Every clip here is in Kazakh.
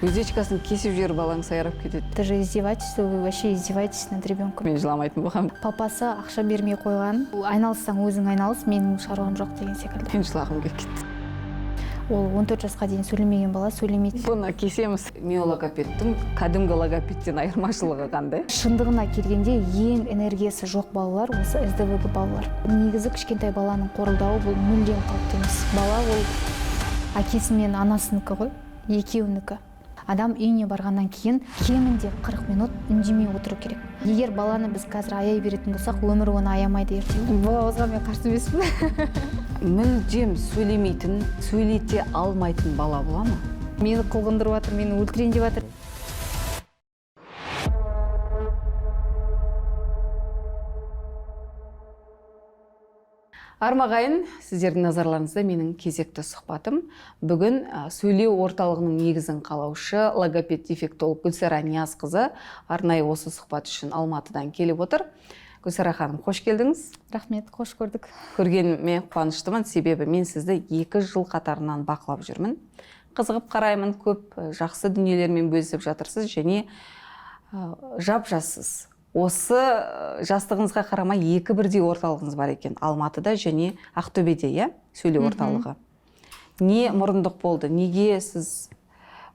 Уздечкасын кесіп жіберіп, балаң сайрап кетеді. Это же издевательство, вы вообще издеваетесь над ребенком. Мен жыламайтын болғанмын. Папасы ақша бермей қойған. Айналыссаң, өзің айналыс, менің шаруам жоқ деген секілді. Мен жылағым келіп кетті. Ол 14 жасқа дейін сөйлемеген бала сөйлемейді. Бұны кесеміз. Миологопедтің кәдімгі логопедтен айырмашылығы қандай? Шындығына келгенде, ең энергиясы жоқ балалар осы СДВГ балалар. Негізі кішкентай баланың қорылдауы бұл мүлдем қалыпты емес. Бала ол әкесі мен анасынікі ғой, екеуінікі. Адам үйіне барғаннан кейін кемінде 40 минут үндемей отыру керек. Егер баланы біз қазір аяй беретін болсақ, өмір оны аямайды ертең. Балауызға мен қарсы емеспін. Мүлдем сөйлемейтін, сөйлете алмайтын бала бола ма? Мені қылғындырып жатыр, мені өлтірейін деп жатыр. Армағайын, сіздердің назарларыңызда менің кезекті сұхбатым. Бүгін сөйлеу орталығының негізін қалаушы логопед дефектолог Гүлсара Ниязқызы арнайы осы сұхбат үшін Алматыдан келіп отыр. Гүлсара ханым, қош келдіңіз. Рахмет, қош көрдік. Көргеніме қуаныштымын, себебі мен сізді 2 жыл қатарынан бақылап жүрмін. Қызығып қараймын, көп жақсы дүниелермен бөлісіп жатырсыз және жап жассыз. Осы жастығыңызға қарамай екі бірдей орталығыңыз бар екен. Алматыда және Ақтөбеде, иә, сөйлеу орталығы. Не мұрындық болды? Неге сіз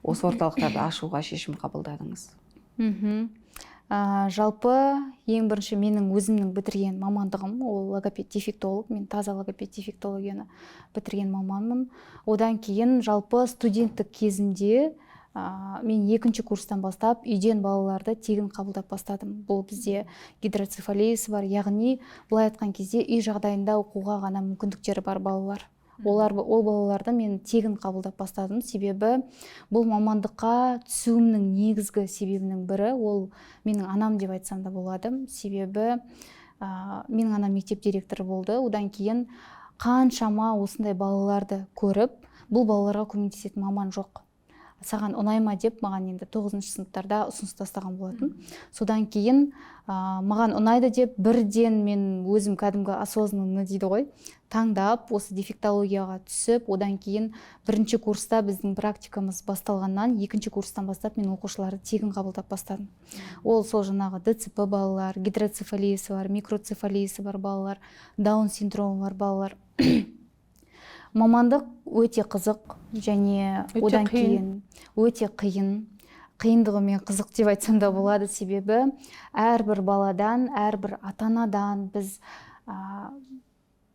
осы орталықтарды ашуға шешім қабылдадыңыз? Жалпы ең бірінші менің өзімнің бітірген мамандығым ол логопед дефектолог. Мен таза логопед дефектологияны бітірген маманмын. Одан кейін жалпы студенттік кезімде мен екінші курстан бастап үйден балаларды тегін қабылдап бастадым. Бұл бізде гидроцефалиясы бар, яғни былай айтқан кезде үй жағдайында оқуға ғана мүмкіндіктері бар балалар. Олар, ол балаларды мен тегін қабылдап бастадым, себебі бұл мамандыққа түсуімнің негізгі себебінің бірі ол менің анам деп айтсам да болады. Себебі менің анам мектеп директоры болды. Одан кейін қаншама осындай балаларды көріп, бұл балаларға көмектесетін маман жоқ, саған ұнай ма деп маған енді тоғызыншы сыныптарда ұсыныс тастаған болатын. Содан кейін маған ұнайды деп бірден мен өзім кәдімгі осознанно дейді ғой, таңдап осы дефектологияға түсіп, одан кейін бірінші курста біздің практикамыз басталғаннан екінші курстан бастап мен оқушыларды тегін қабылдап бастадым. Ол сол жаңағы ДЦП балалар, гидроцефалиясы бар, микроцефалиясы бар балалар, Даун синдромы бар балалар. Мамандық өте қызық және өте одан қиын. кейін өте қиын, қиындығымен қызық деп айтсам да болады. Себебі әрбір баладан, әрбір ата анадан біз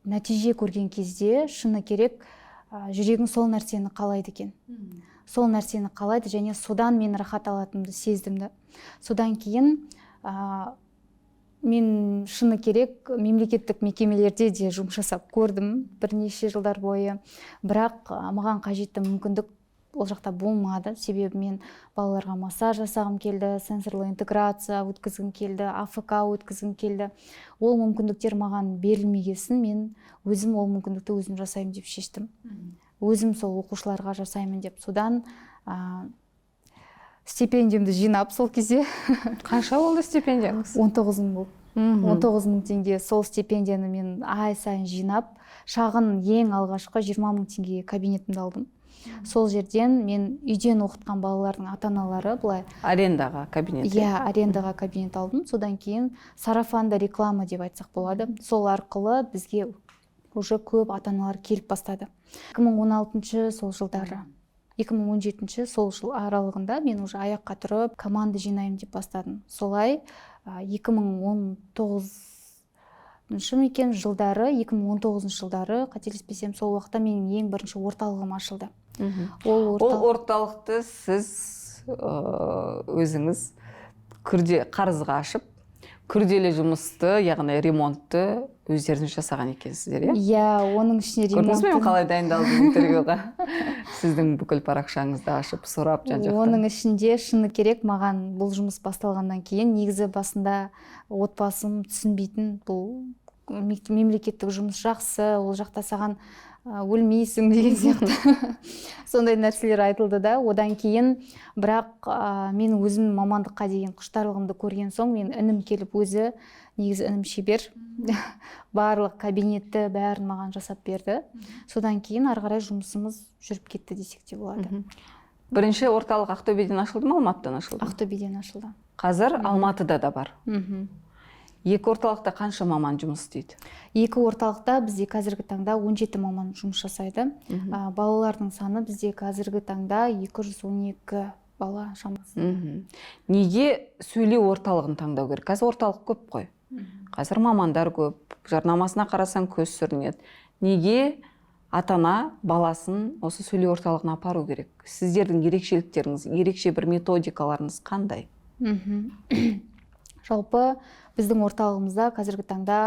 нәтиже көрген кезде, шыны керек, жүрегің сол нәрсені қалайды екен, сол нәрсені қалайды және содан мен рахат алатынымды сездім да. Содан кейін мен, шыны керек, мемлекеттік мекемелерде де жұмыс жасап көрдім бірнеше жылдар бойы, бірақ маған қажетті мүмкіндік ол жақта болмады. Себебі мен балаларға массаж жасағым келді, сенсорлы интеграция өткізгім келді, АФК өткізгім келді. Ол мүмкіндіктер маған берілмегесін, мен өзім ол мүмкіндікті өзім жасаймын деп шештім, өзім сол оқушыларға жасаймын деп. Содан стипендиямды жинап сол кезде. Қанша болды стипендияңыз? 19 мың болды. 19 мың теңге. Сол стипендияны мен ай сайын жинап, шағын ең алғашқы 20 мың теңгеге кабинетімді алдым. Сол жерден мен үйден оқытқан балалардың ата аналары былай Арендаға кабинет? Иә, арендаға кабинет алдым. Содан кейін сарафанды реклама деп айтсақ болады, сол арқылы бізге уже көп ата аналар келіп бастады. 2016 сол жылдары, 2017 сол жыл аралығында мен уже аяққа тұрып, команда жинаймын деп бастадым. Солай 2019 ма екен жылдары, 2019 жылдары, қателеспесем, сол уақытта менің ең бірінші орталығым ашылды. Ол Ол орталық орталықты сіз өзіңіз күрде қарызға ашып, күрделі жұмысты, яғни ремонтты өздеріңіз жасаған екенсіздер, иә? Иә, оның ішіне Көрдіңіз бе, мен ремонттың қалай дайындалдым интервьюға? Сіздің бүкіл парақшаңызды ашып, сұрап жан жақтан. Оның ішінде, шыны керек, маған бұл жұмыс басталғаннан кейін негізі басында отбасым түсінбейтін. Бұл мемлекеттік жұмыс жақсы, ол жақта саған өлмейсің деген сияқты сондай нәрселер айтылды да. Одан кейін бірақ мен өзім мамандыққа деген құштарлығымды көрген соң, мен інім келіп, өзі негізі інім шебер, барлық кабинетті, бәрін маған жасап берді. Содан кейін ары қарай жұмысымыз жүріп кетті десек те болады. Бірінші орталық Ақтөбеден ашылды ма, Алматыдан ашылды ма? Ақтөбеден ашылды. Қазір Алматыда да бар. Мхм. Екі орталықта қанша маман жұмыс істейді? Екі орталықта бізде қазіргі таңда 17 маман жұмыс жасайды. Балалардың саны бізде қазіргі таңда 212 бала шамасы. Неге сөйлеу орталығын таңдау керек? Қазір орталық көп қой. Қазір мамандар көп. Жарнамасына қарасаң, көз сүрінеді. Неге ата-ана баласын осы сөйлеу орталығына апару керек? Сіздердің ерекшеліктеріңіз, ерекше бір методикаларыңыз қандай? Жалпы біздің орталығымызда қазіргі таңда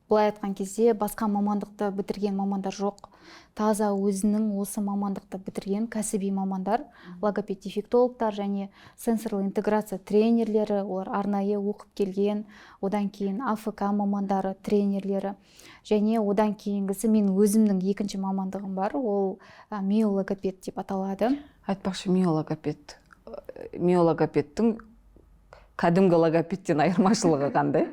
былай айтқан кезде, басқа мамандықты бітірген мамандар жоқ. Таза өзінің осы мамандықты бітірген кәсіби мамандар, логопед дефектологтар және сенсорлы интеграция тренерлері, олар арнайы оқып келген. Одан кейін АФК мамандары, тренерлері және одан кейінгісі мен өзімнің екінші мамандығым бар, ол миологопед деп аталады. Айтпақшы, миологопед. Миологопедтің кәдімгі логопедтен айырмашылығы қандай?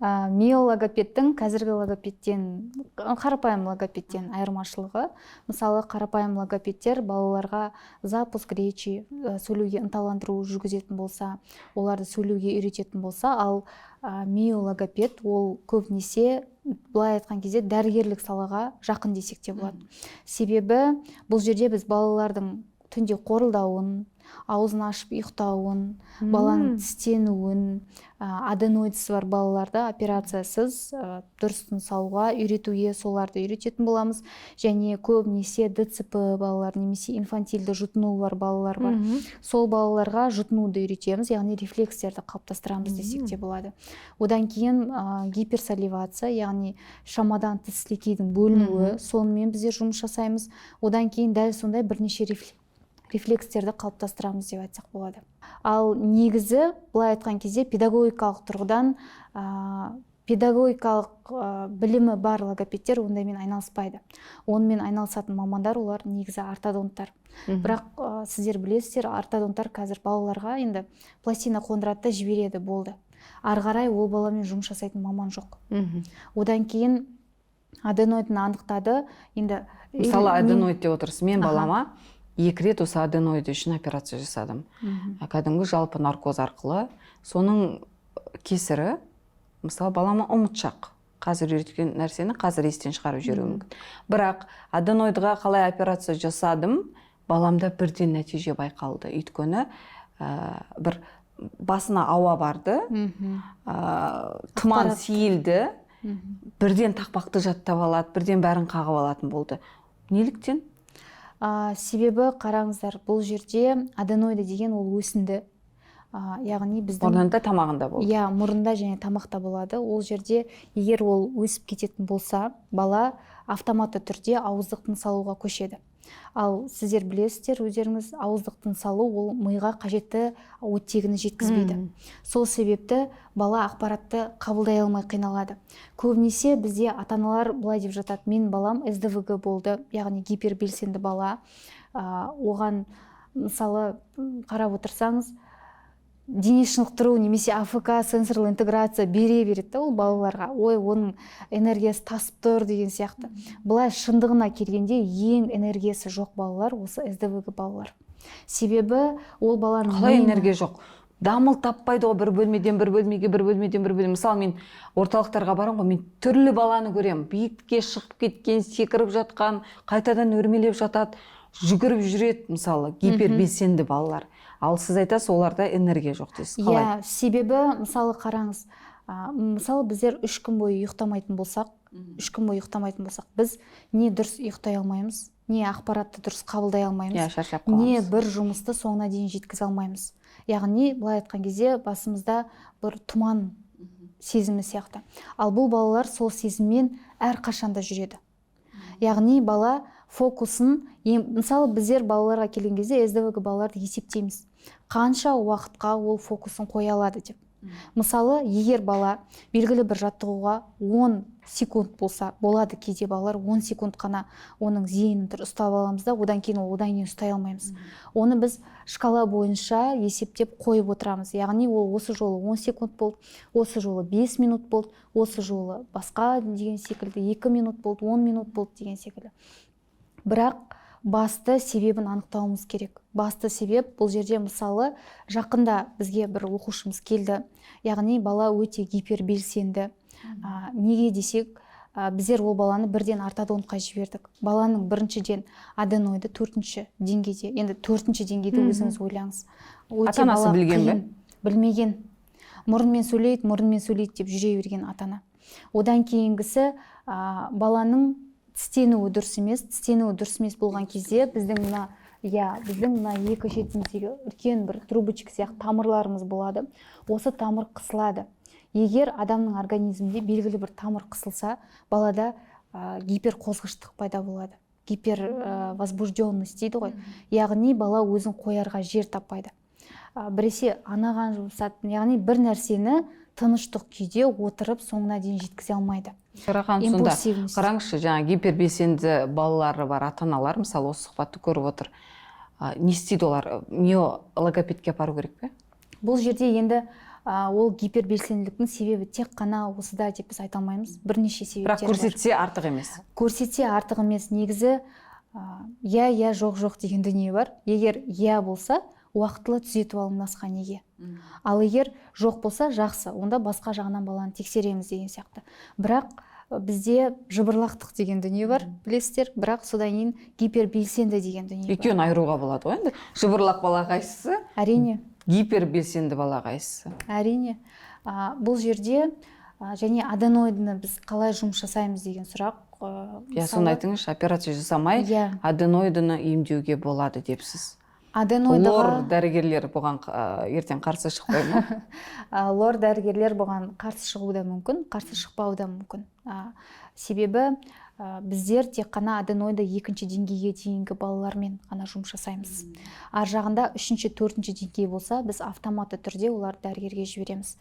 Миологопедтің қазіргі логопедтен, қарапайым логопедтен айырмашылығы: мысалы, қарапайым логопедтер балаларға запуск речи, сөйлеуге ынталандыру жүргізетін болса, оларды сөйлеуге үйрететін болса, ал миологопед ол көбінесе, былай айтқан кезде, дәрігерлік салаға жақын десек те болады. Себебі бұл жерде біз балалардың түнде қорылдауын, аузын ашып ұйықтауын, баланың тістенуін, аденоидсы бар балаларды операциясыз дұрыс тыныс алуға үйретуге, соларды үйрететін боламыз. Және көбінесе ДЦП балалар немесе инфантильді жұтынуы бар балалар бар, сол балаларға жұтынуды үйретеміз, яғни рефлекстерді қалыптастырамыз десек те болады. Одан кейін гиперсаливация, яғни шамадан тыс сілекейдің бөлінуі, сонымен біздер жұмыс жасаймыз. Одан кейін дәл сондай бірнеше рефлекстерді қалыптастырамыз деп айтсақ болады. Ал негізі, былай айтқан кезде, педагогикалық тұрғыдан педагогикалық білімі бар логопедтер ондаймен айналыспайды. Онымен айналысатын мамандар олар негізі ортодонттар. Бірақ сіздер білесіздер, ортодонттар қазір балаларға енді пластина қондырады да жібереді, болды. Ары қарай ол баламен жұмыс жасайтын маман жоқ. Одан кейін аденоидын анықтады енді. Мысалы, аденоид деп отырсыз. Мен балама екі рет осы аденоид үшін операция жасадым. Кәдімгі жалпы наркоз арқылы. Соның кесірі, мысалы, балама ұмытшақ, қазір үйреткен нәрсені қазір естен шығарып жіберуі мүмкін. Бірақ аденоидға қалай операция жасадым, баламда бірден нәтиже байқалды, өйткені бір басына ауа барды, тұман Ақпарат. сейілді, бірден тақпақты жаттап алады, бірден бәрін қағып алатын болды. Неліктен? Себебі қараңыздар, бұл жерде аденоиды деген ол өсінді, яғни біздің Мұрнында, тамағында болды. Иә, мұрында және тамақта болады. Ол жерде егер ол өсіп кететін болса, бала автоматты түрде ауыздық тыныс алуға көшеді. Ал сіздер білесіздер өздеріңіз, ауыздық тыныс алу ол миға қажетті оттегіні жеткізбейді. Сол себепті бала ақпаратты қабылдай алмай қиналады. Көбінесе бізде ата аналар былай деп жатады: «Менің балам СДВГ болды, яғни гипербелсенді бала». Оған мысалы, қарап отырсаңыз, дене шынықтыру немесе АФК, сенсорлы интеграция бере береді да ол балаларға, ой, оның энергиясы тасып тұр деген сияқты. Былай шындығына келгенде, ең энергиясы жоқ балалар осы СДВГ балалар. Себебі ол баланың Қалай миына энергия жоқ? Дамыл таппайды ғой, бір бөлмеден бір бөлмеге, бір бөлмеден бір бөлме. Мысалы, мен орталықтарға барамын ғой, мен түрлі баланы көремін: биікке шығып кеткен, секіріп жатқан, қайтадан өрмелеп жатады, жүгіріп жүреді, мысалы, гипербелсенді балалар. Ал сіз айтасыз, оларда энергия жоқ дейсіз. Қалай? Иә, себебі мысалы, қараңыз, мысалы, біздер 3 күн бойы ұйықтамайтын болсақ, 3 күн бойы ұйықтамайтын болсақ, біз не дұрыс ұйықтай алмаймыз, не ақпаратты дұрыс қабылдай алмаймыз, Иә, шаршап не қаламыз. бір жұмысты соңына дейін жеткізе алмаймыз. Яғни былай айтқан кезде, басымызда бір тұман сезімі сияқты. Ал бұл балалар сол сезіммен әрқашанда жүреді. Яғни бала фокусын мысалы, біздер балаларға келген кезде СДВГ балаларды есептейміз, қанша уақытқа ол фокусын қоя алады деп. Мысалы, егер бала белгілі бір жаттығуға 10 секунд болса болады, кейде балалар 10 секунд қана оның зейінін ұстап аламыз да, одан кейін ол одан кейін ұстай алмаймыз. Оны біз шкала бойынша есептеп қойып отырамыз. Яғни ол осы жолы 10 секунд болды, осы жолы 5 минут болды, осы жолы басқа деген секілді, 2 минут болды, 10 минут болды деген секілді. Бірақ Басты себебін анықтауымыз керек. Басты себеп бұл жерде, мысалы, жақында бізге бір оқушымыз келді, яғни бала өте гипербелсенді. Неге десек, біздер ол баланы бірден ортодонтқа жібердік. Баланың біріншіден аденоиды төртінші деңгейде. Енді төртінші деңгейді өзіңіз ойлаңыз. Ата анасы білген бе? Білмеген. Мұрнымен сөйлейді, мұрнымен сөйлейді деп жүре берген ата-ана. Одан кейінгісі, баланың тістенуі дұрыс емес. Тістенуі дұрыс емес болған кезде біздің мына, иә, біздің мына екі шетіміздегі үлкен бір трубочка сияқты тамырларымыз болады. Осы тамыр қысылады. Егер адамның организмінде белгілі бір тамыр қысылса, балада гиперқозғыштық пайда болады. Гипервозбужденность дейді ғой. Яғни бала өзін қоярға жер таппайды. Біресе анаған жабысады, яғни бір нәрсені тыныштық күйде отырып соңына дейін жеткізе алмайды. Ханым, сонда қараңызшы, жаңа гипербелсенді балалары бар ата-аналар, мысалы, осы сұхбатты көріп отыр. Не істейді олар? Не, логопедке апару керек пе? Бұл жерде енді ол гипербелсенділіктің себебі тек қана осыда деп біз айта алмаймыз. Бірнеше себептер. Бірақ көрсетсе артық емес. Көрсетсе артық емес. Негізі иә, иә, жоқ, жоқ деген дүние бар. Егер иә болса, уақытылы түзетіп алынбасқа неге? Ал егер жоқ болса, жақсы, онда басқа жағынан баланы тексереміз деген сияқты. Бірақ бізде жыбырлақтық деген дүние бар, білесіздер, бірақ содан кейін гипербелсенді деген дүние бар. Екеуін айыруға болады ғой енді. Жыбырлақ бала қайсысы? Әрине. Гипербелсенді бала қайсысы? Әрине. Бұл жерде және аденоидыны біз қалай жұмыс жасаймыз деген сұрақ. Иә, соны айтыңызшы, операция жасамай аденоидыны емдеуге болады депсіз. Аденоидыға... Лор дәрігерлер бұған ертең қарсы шықпай ма? Лор дәрігерлер бұған қарсы шығуы да мүмкін, қарсы шықпауы да мүмкін. Себебі біздер тек қана аденоиды екінші деңгейге дейінгі балалармен ғана жұмыс жасаймыз. Ар жағында үшінші, төртінші деңгей болса, біз автоматты түрде оларды дәрігерге жібереміз.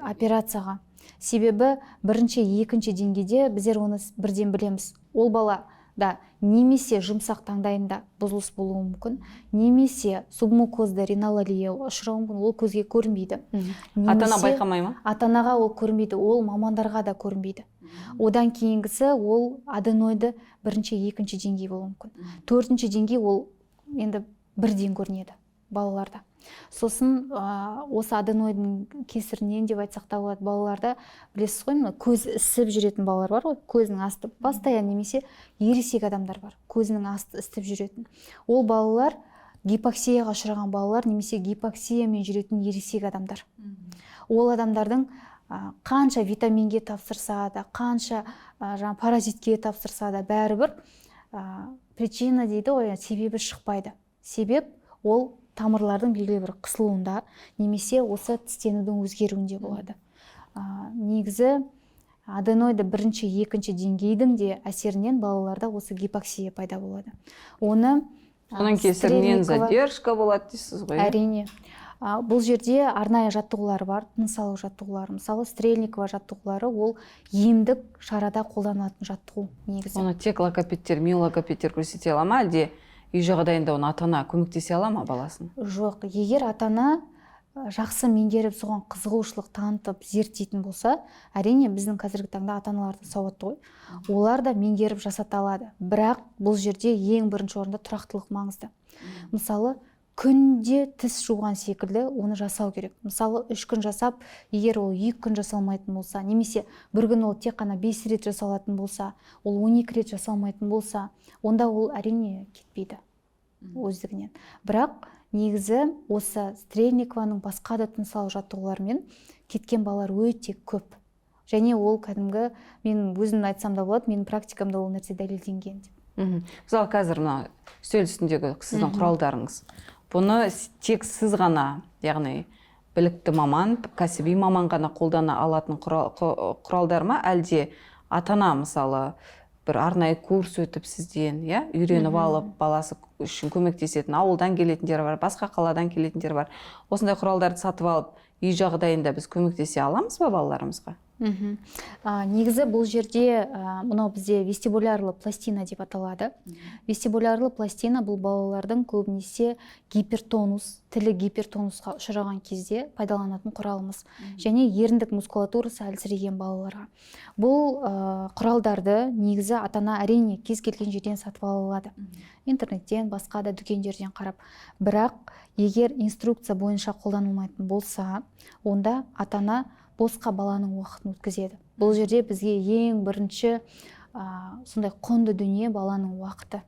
Операцияға. Себебі бірінші, екінші деңгейде біздер оны бірден білеміз. Ол бала да немесе жұмсақ таңдайында бұзылыс болуы мүмкін, немесе субмукозды ринолалия ұшырауы мүмкін, ол көзге көрінбейді. Ата-ана байқамай ма? Ата-анаға ол көрінбейді, ол мамандарға да көрінбейді. Одан кейінгісі ол аденоиды бірінші, екінші деңгей болуы мүмкін. Төртінші деңгей ол енді бірден көрінеді балаларда. Сосын осы аденоидың кесірінен деп айтсақ та болады, балаларда білесіз ғой, мына көз ісіп жүретін балалар бар ғой, көзінің асты постоянно, немесе ересек адамдар бар, көзінің асты ісіп жүретін. Ол балалар гипоксияға ұшыраған балалар немесе гипоксиямен жүретін ересек адамдар. Ол адамдардың қанша витаминге тапсырса да, қанша жаңа паразитке тапсырса да, бәрібір причина дейді ғой, себебі шықпайды. Себеп ол тамырлардың белгілі бір қысылуында немесе осы тістенудің өзгеруінде болады. Негізі аденоиды бірінші, екінші деңгейдің де әсерінен балаларда осы гипоксия пайда болады. Оны соның кесірінен задержка болады дейсіз ғой? Әрине. Бұл жерде арнайы жаттығулар бар, тыныс алу жаттығулары. Мысалы, Стрельникова жаттығулары ол емдік шарада қолданылатын жаттығу негізі. Оны тек логопедтер, миологопедтер көрсете ала ма, әлде үй жағдайында оны ата-ана көмектесе ала ма баласын? Жоқ, егер ата-ана жақсы меңгеріп, соған қызығушылық танытып, зерттейтін болса, әрине біздің қазіргі таңда ата-аналар да сауатты ғой. Олар да меңгеріп жасата алады. Бірақ бұл жерде ең бірінші орында тұрақтылық маңызды. Мысалы, күнде тіс жуған секілді оны жасау керек. Мысалы, 3 күн жасап, егер ол 2 күн жасалмайтын болса, немесе бір күн ол тек қана 5 рет жасалатын болса, ол 12 рет жасалмайтын болса, онда ол әрине кетпейді өздігінен. Бірақ негізі осы Стрельникованың басқа да тыныс алу жаттығуларымен кеткен балалар өте көп. Және ол кәдімгі, мен өзім айтсам да болады, менің практикамда ол нәрсе дәлелденген деп. Мысалы, қазір мына үстел үстіндегі сіздің құралдарыңыз. Бұны тек сіз ғана, яғни білікті маман, кәсіби маман ғана қолдана алатын құралдар ма, әлде ата-ана мысалы бір арнайы курс өтіп сізден, иә, үйреніп алып баласы үшін көмектесетін, ауылдан келетіндер бар, басқа қаладан келетіндер бар. Осындай құралдарды сатып алып, үй жағдайында біз көмектесе аламыз ба балаларымызға? Негізі бұл жерде мынау бізде вестибулярлы пластина деп аталады. Вестибулярлы пластина бұл балалардың көбінесе гипертонус, тілі гипертонусқа ұшыраған кезде пайдаланатын құралымыз. Және еріндік мускулатурасы әлсіреген балаларға. Бұл құралдарды негізі ата-ана әрине кез келген жерден сатып ала алады. Интернеттен, басқа да дүкендерден қарап. Бірақ егер инструкция бойынша қолданылмайтын болса, онда ата-ана босқа баланың уақытын өткізеді. Бұл жерде бізге ең бірінші сондай құнды дүние баланың уақыты.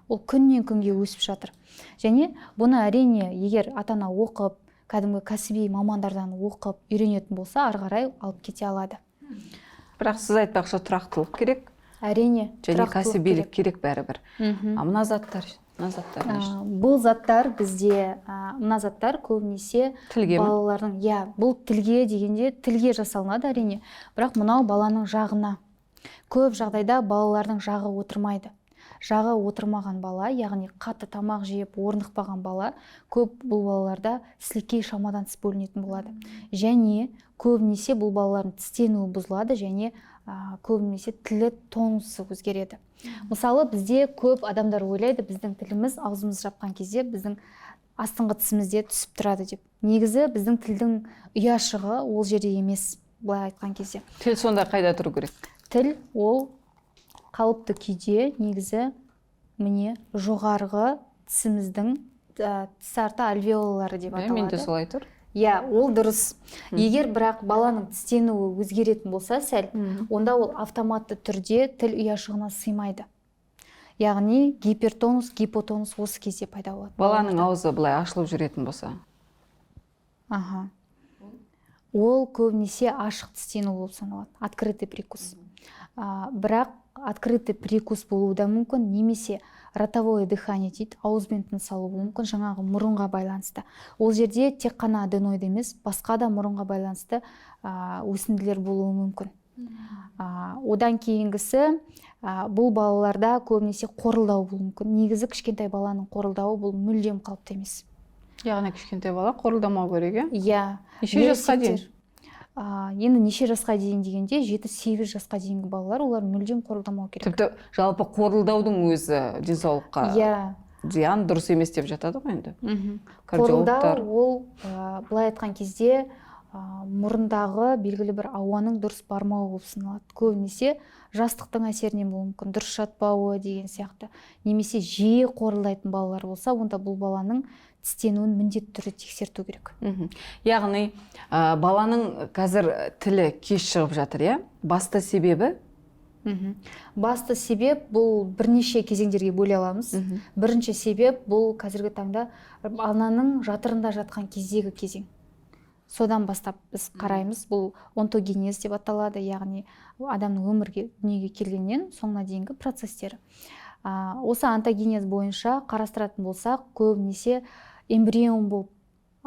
Ол күннен күнге өсіп жатыр. Және бұны әрине егер ата-ана оқып, кәдімгі кәсіби мамандардан оқып үйренетін болса, ары қарай алып кете алады. Бірақ сіз айтпақшы, тұрақтылық керек. Әрине, және кәсібилік керек бәрібір. А мына заттар, мына заттар не үшін? Бұл заттар бізде, мына заттар көбінесе тілге ме? Балалардың, иә, бұл тілге дегенде тілге жасалынады әрине, бірақ мынау баланың жағына. Көп жағдайда балалардың жағы отырмайды. Жағы отырмаған бала, яғни қатты тамақ жеп орнықпаған бала, көп бұл балаларда сілекей шамадан тыс бөлінетін болады. Және көбінесе бұл балалардың тістенуі бұзылады және көбінесе тілі тонусы өзгереді. Мысалы, бізде көп адамдар ойлайды, біздің тіліміз аузымыз жапқан кезде біздің астыңғы тісімізде түсіп тұрады деп. Негізі біздің тілдің ұяшығы ол жерде емес, былай айтқан кезде. Тіл сонда қайда тұру керек? Тіл ол қалыпты күйде негізі міне жоғарғы тісіміздің тіс арты альвеолалары деп аталады. Менде солай тұр. Иә, ол дұрыс. Егер бірақ баланың тістенуі өзгеретін болса сәл, онда ол автоматты түрде тіл ұяшығына сыймайды. Яғни гипертонус, гипотонус осы кезде пайда болады. Баланың аузы былай ашылып жүретін болса? Аха. Ол көбінесе ашық тістену болып саналады, открытый прикус. Бірақ открытый прикус болуы да мүмкін, немесе ротовое дыхание дейді, ауызбен тыныс алу болуы мүмкін, жаңағы мұрынға байланысты. Ол жерде тек қана аденоид емес, басқа да мұрынға байланысты өсінділер болуы мүмкін. Одан кейінгісі, бұл балаларда көбінесе қорылдау болуы мүмкін. Негізі кішкентай баланың қорылдауы бұл мүлдем қалыпты емес. Яғни кішкентай бала қорылдамау керек, иә? Иә. Неше жасқа дейін? Енді неше жасқа дейін дегенде, 7-8 жасқа дейінгі балалар, олар мүлдем қорылдамау керек. Тіпті жалпы қорылдаудың өзі денсаулыққа зиян, дұрыс емес деп жатады ғой енді. Кардиологтар. Қорылдау ол, былай айтқан кезде, мұрындағы белгілі бір ауаның дұрыс бармауы болып саналады. Көбінесе жастықтың әсерінен болуы мүмкін, дұрыс жатпауы деген сияқты. Немесе жиі қорылдайтын балалар болса, онда бұл баланың тістенуін міндетті түрде тексерту керек. Яғни, баланың қазір тілі кеш шығып жатыр, иә? Басты себебі? Басты себеп бұл бірнеше кезеңдерге бөле аламыз. Бірінші себеп бұл қазіргі таңда ананың жатырында жатқан кездегі кезең. Содан бастап біз қараймыз, бұл онтогенез деп аталады, яғни адамның өмірге, дүниеге келгеннен соңына дейінгі процестері. Осы онтогенез бойынша қарастыратын болсақ, көбінесе эмбрион болып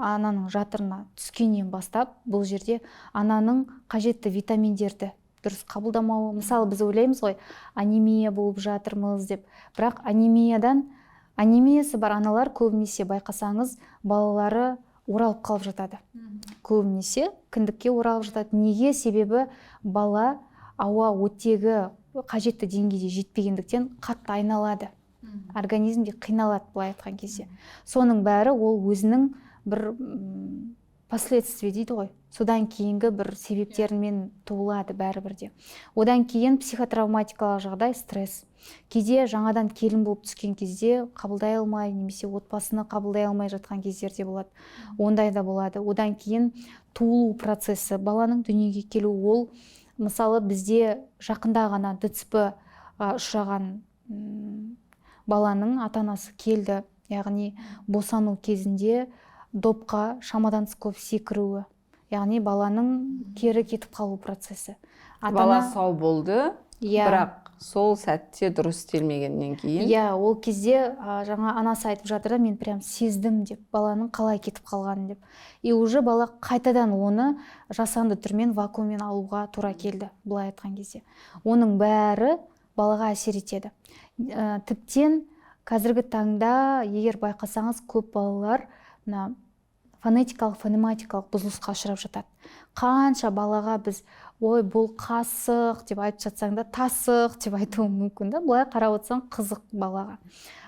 ананың жатырына түскеннен бастап, бұл жерде ананың қажетті витаминдерді дұрыс қабылдамауы. Мысалы, біз ойлаймыз ғой, анемия болып жатырмыз деп. Бірақ анемиясы бар аналар көбінесе байқасаңыз, балалары оралып қалып жатады. Көбінесе кіндікке оралып жатады. Неге? Себебі бала ауа оттегі қажетті деңгейде жетпегендіктен қатты айналады. Организмде қиналады, былай айтқан кезде. Соның бәрі ол өзінің бір последствия дейді ғой. Содан кейінгі бір себептерімен туылады бәрібір де. Одан кейін психотравматикалық жағдай, стресс. Кейде жаңадан келін болып түскен кезде қабылдай алмай, немесе отбасыны қабылдай алмай жатқан кездер де болады. Ондай да болады. Одан кейін туылу процесі, баланың дүниеге келуі, ол мысалы бізде жақында ғана ДЦП ұшыраған баланың ата-анасы келді. Яғни босану кезінде допқа шамадан тыс көп секіруі, яғни баланың кері кетіп қалу процесі. Бала сау болды, бірақ сол сәтте дұрыс істелмегеннен кейін. Иә, ол кезде, жаңа анасы айтып жатыр да, мен прям сездім деп, баланың қалай кетіп қалғанын деп. И уже бала қайтадан оны жасанды түрмен вакууммен алуға тура келді, былай айтқан кезде. Оның бәрі балаға әсер етеді. Тіптен қазіргі таңда, егер байқасаңыз, көп балалар мына Фонетикалық, фонематикалық бұзылысқа ұшырап жатады. Қанша балаға біз «ой, бұл қасық» деп айтып жатсаң да, «тасық» деп айтуы мүмкін да. Былай қарап отырсаң, қызық балаға,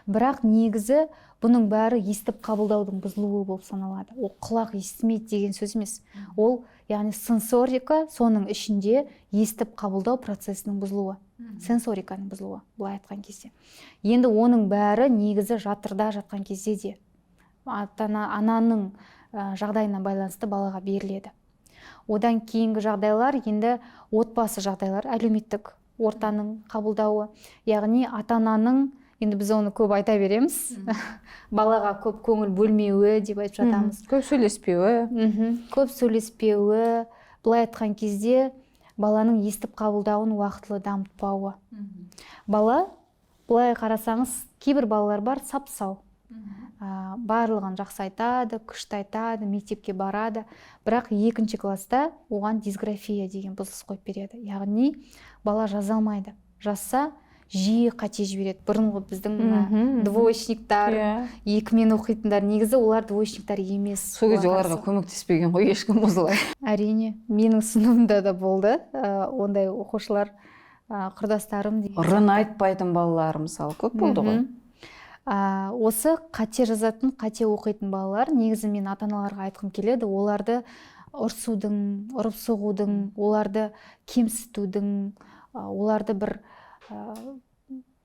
бірақ негізі бұның бәрі естіп қабылдаудың бұзылуы болып саналады. Ол құлақ естімейді деген сөз емес, ол яғни сенсорика, соның ішінде естіп қабылдау процесінің бұзылуы, сенсориканың бұзылуы былай айтқан кезде. Енді оның бәрі негізі жатырда жатқан кезде де ата ананың жағдайына байланысты балаға беріледі. Одан кейінгі жағдайлар енді отбасы жағдайлар, әлеуметтік ортаның қабылдауы, яғни ата ананың, енді біз оны көп айта береміз, балаға көп көңіл бөлмеуі деп айтып жатамыз. Көп сөйлеспеуі. Көп сөйлеспеуі, былай айтқан кезде, баланың естіп қабылдауын уақытылы дамытпауы. Бала былай қарасаңыз, кейбір балалар бар сап сау, барлығын жақсы айтады, күшті айтады, мектепке барады, бірақ екінші класста оған дисграфия деген бұзылыс қойып береді, яғни бала жаза алмайды, жазса, жиі қате жібереді. Бұрынғы біздің мына двоечниктар, екімен оқитындар, негізі олар двоечниктар емес. Сол кезде оларға көмектеспеген ғой ешкім осылай. Әрине, менің сыныбымда да болды ондай оқушылар, құрдастарым деген. Р-ын айтпайтын балалар, мысалы, көп болды ғой. Осы қате жазатын, қате оқитын балалар, негізі мен ата аналарға айтқым келеді: оларды ұрсудың, ұрып соғудың, оларды кемсітудің, оларды бір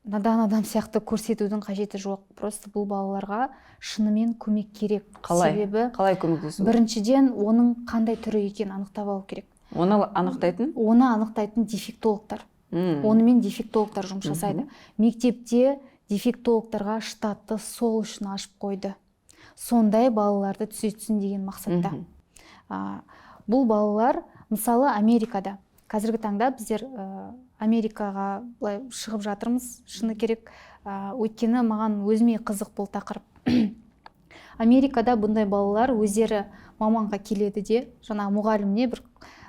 надан адам сияқты көрсетудің қажеті жоқ. Просто бұл балаларға шынымен көмек керек. Қалай? Себебі Қалай көмектесу? біріншіден, оның қандай түрі екенін анықтап алу керек. Оны анықтайтын? Оны анықтайтын дефектологтар. Онымен дефектологтар жұмыс жасайды. Мектепте дефектологтарға штатты сол үшін ашып қойды, сондай балаларды түзетсін деген мақсатта. Бұл балалар, мысалы, Америкада қазіргі таңда біздер Америкаға былай шығып жатырмыз, шыны керек, өйткені маған өзіме қызық бұл тақырып. Америкада бұндай балалар өздері маманға келеді де, жаңағы мұғаліміне, бір,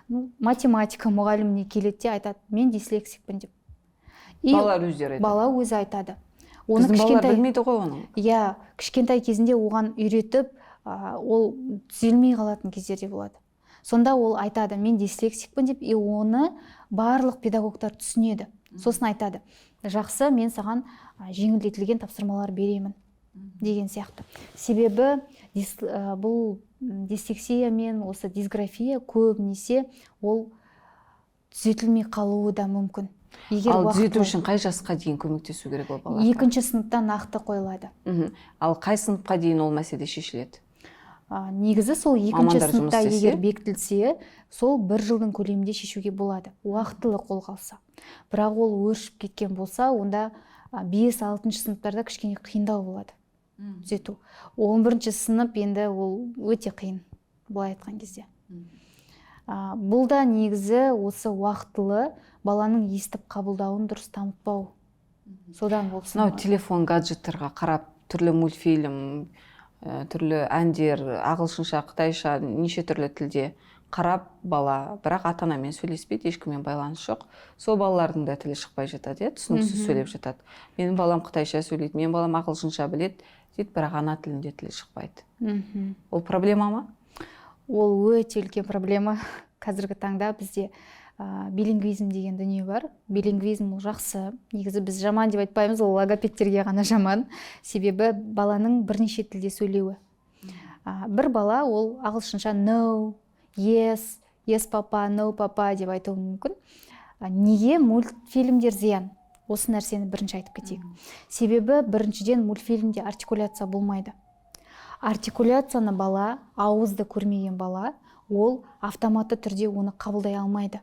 ну, математика мұғаліміне келеді де айтады: «Мен дислексикпін», – деп. И Балалар өздері айтады. Бала өзі айтады оны. Біздің балалар Кішкентай білмейді ғой оның. Иә, кішкентай кезінде оған үйретіп, ол түзелмей қалатын кездер де болады. Сонда ол айтады: «Мен дислексикпін», – деп. И оны барлық педагогтар түсінеді. Сосын айтады: «Жақсы, мен саған жеңілдетілген тапсырмалар беремін», – деген сияқты. Себебі бұл дислексия мен осы дисграфия көбінесе ол түзетілмей қалуы да мүмкін, егер Ал түзету уақытылы- үшін қай жасқа дейін көмектесу керек ол балаларға? Екінші сыныпта нақты қойылады. Ал қай сыныпқа дейін ол мәселе шешіледі? Негізі сол екінші Мамандар жұмыс сыныпта істесе? егер бекітілсе, сол бір жылдың көлемінде шешуге болады, уақытылы қолға алса. Бірақ ол өршіп кеткен болса, онда 5-6 сыныптарда кішкене қиындау болады түзету. 11-сынып енді ол өте қиын былай айтқан кезде. Бұл да негізі осы уақытылы баланың естіп қабылдауын дұрыс дамытпау, содан болып Мынау саналады. телефон, гаджеттарға қарап, түрлі мультфильм, түрлі әндер, ағылшынша, қытайша, неше түрлі тілде қарап бала, бірақ ата анамен сөйлеспейді, ешкіммен байланыс жоқ, сол балалардың да тілі шықпай жатады, иә, түсініксіз сөйлеп жатады. «Менің балам қытайша сөйлейді, менің балам ағылшынша біледі», – дейді, бірақ ана тілінде тілі шықпайды. Ол проблема ма? Ол өте үлкен проблема. Қазіргі таңда бізде билингвизм деген дүние бар. Билингвизм ол жақсы негізі, біз жаман деп айтпаймыз, ол логопедтерге ғана жаман. Себебі баланың бірнеше тілде сөйлеуі, бір бала ол ағылшынша «no», «yes», «yes папа», «no папа» деп айтуы мүмкін. Неге мультфильмдер зиян? Осы нәрсені бірінші айтып кетейік. Себебі біріншіден, мультфильмде артикуляция болмайды. Артикуляцияны бала, ауызды көрмеген бала, ол автоматты түрде оны қабылдай алмайды.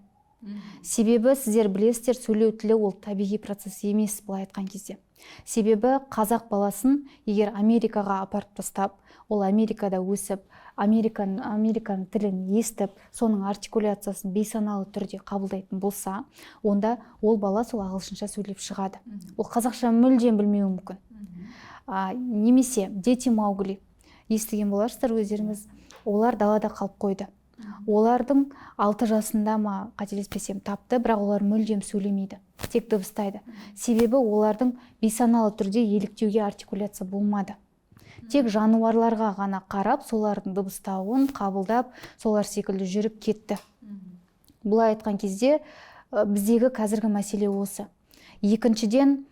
Себебі сіздер білесіздер, сөйлеу тілі ол табиғи процесс емес былай айтқан кезде. Себебі қазақ баласын егер Америкаға апарып тастап, ол Америкада өсіп, американың тілін естіп, соның артикуляциясын бейсаналы түрде қабылдайтын болса, онда ол бала сол ағылшынша сөйлеп шығады, ол қазақша мүлдем білмеуі мүмкін. Немесе «Дети Маугли», естіген боларсыздар өздеріңіз, олар далада қалып қойды. Олардың 6 жасында ма, қателеспесем, тапты, бірақ олар мүлдем сөйлемейді, тек дыбыстайды. Себебі олардың бейсаналы түрде еліктеуге артикуляция болмады. Тек жануарларға ғана қарап, солардың дыбыстауын қабылдап, солар секілді жүріп кетті. Былай айтқан кезде, біздегі қазіргі мәселе осы. Екіншіден,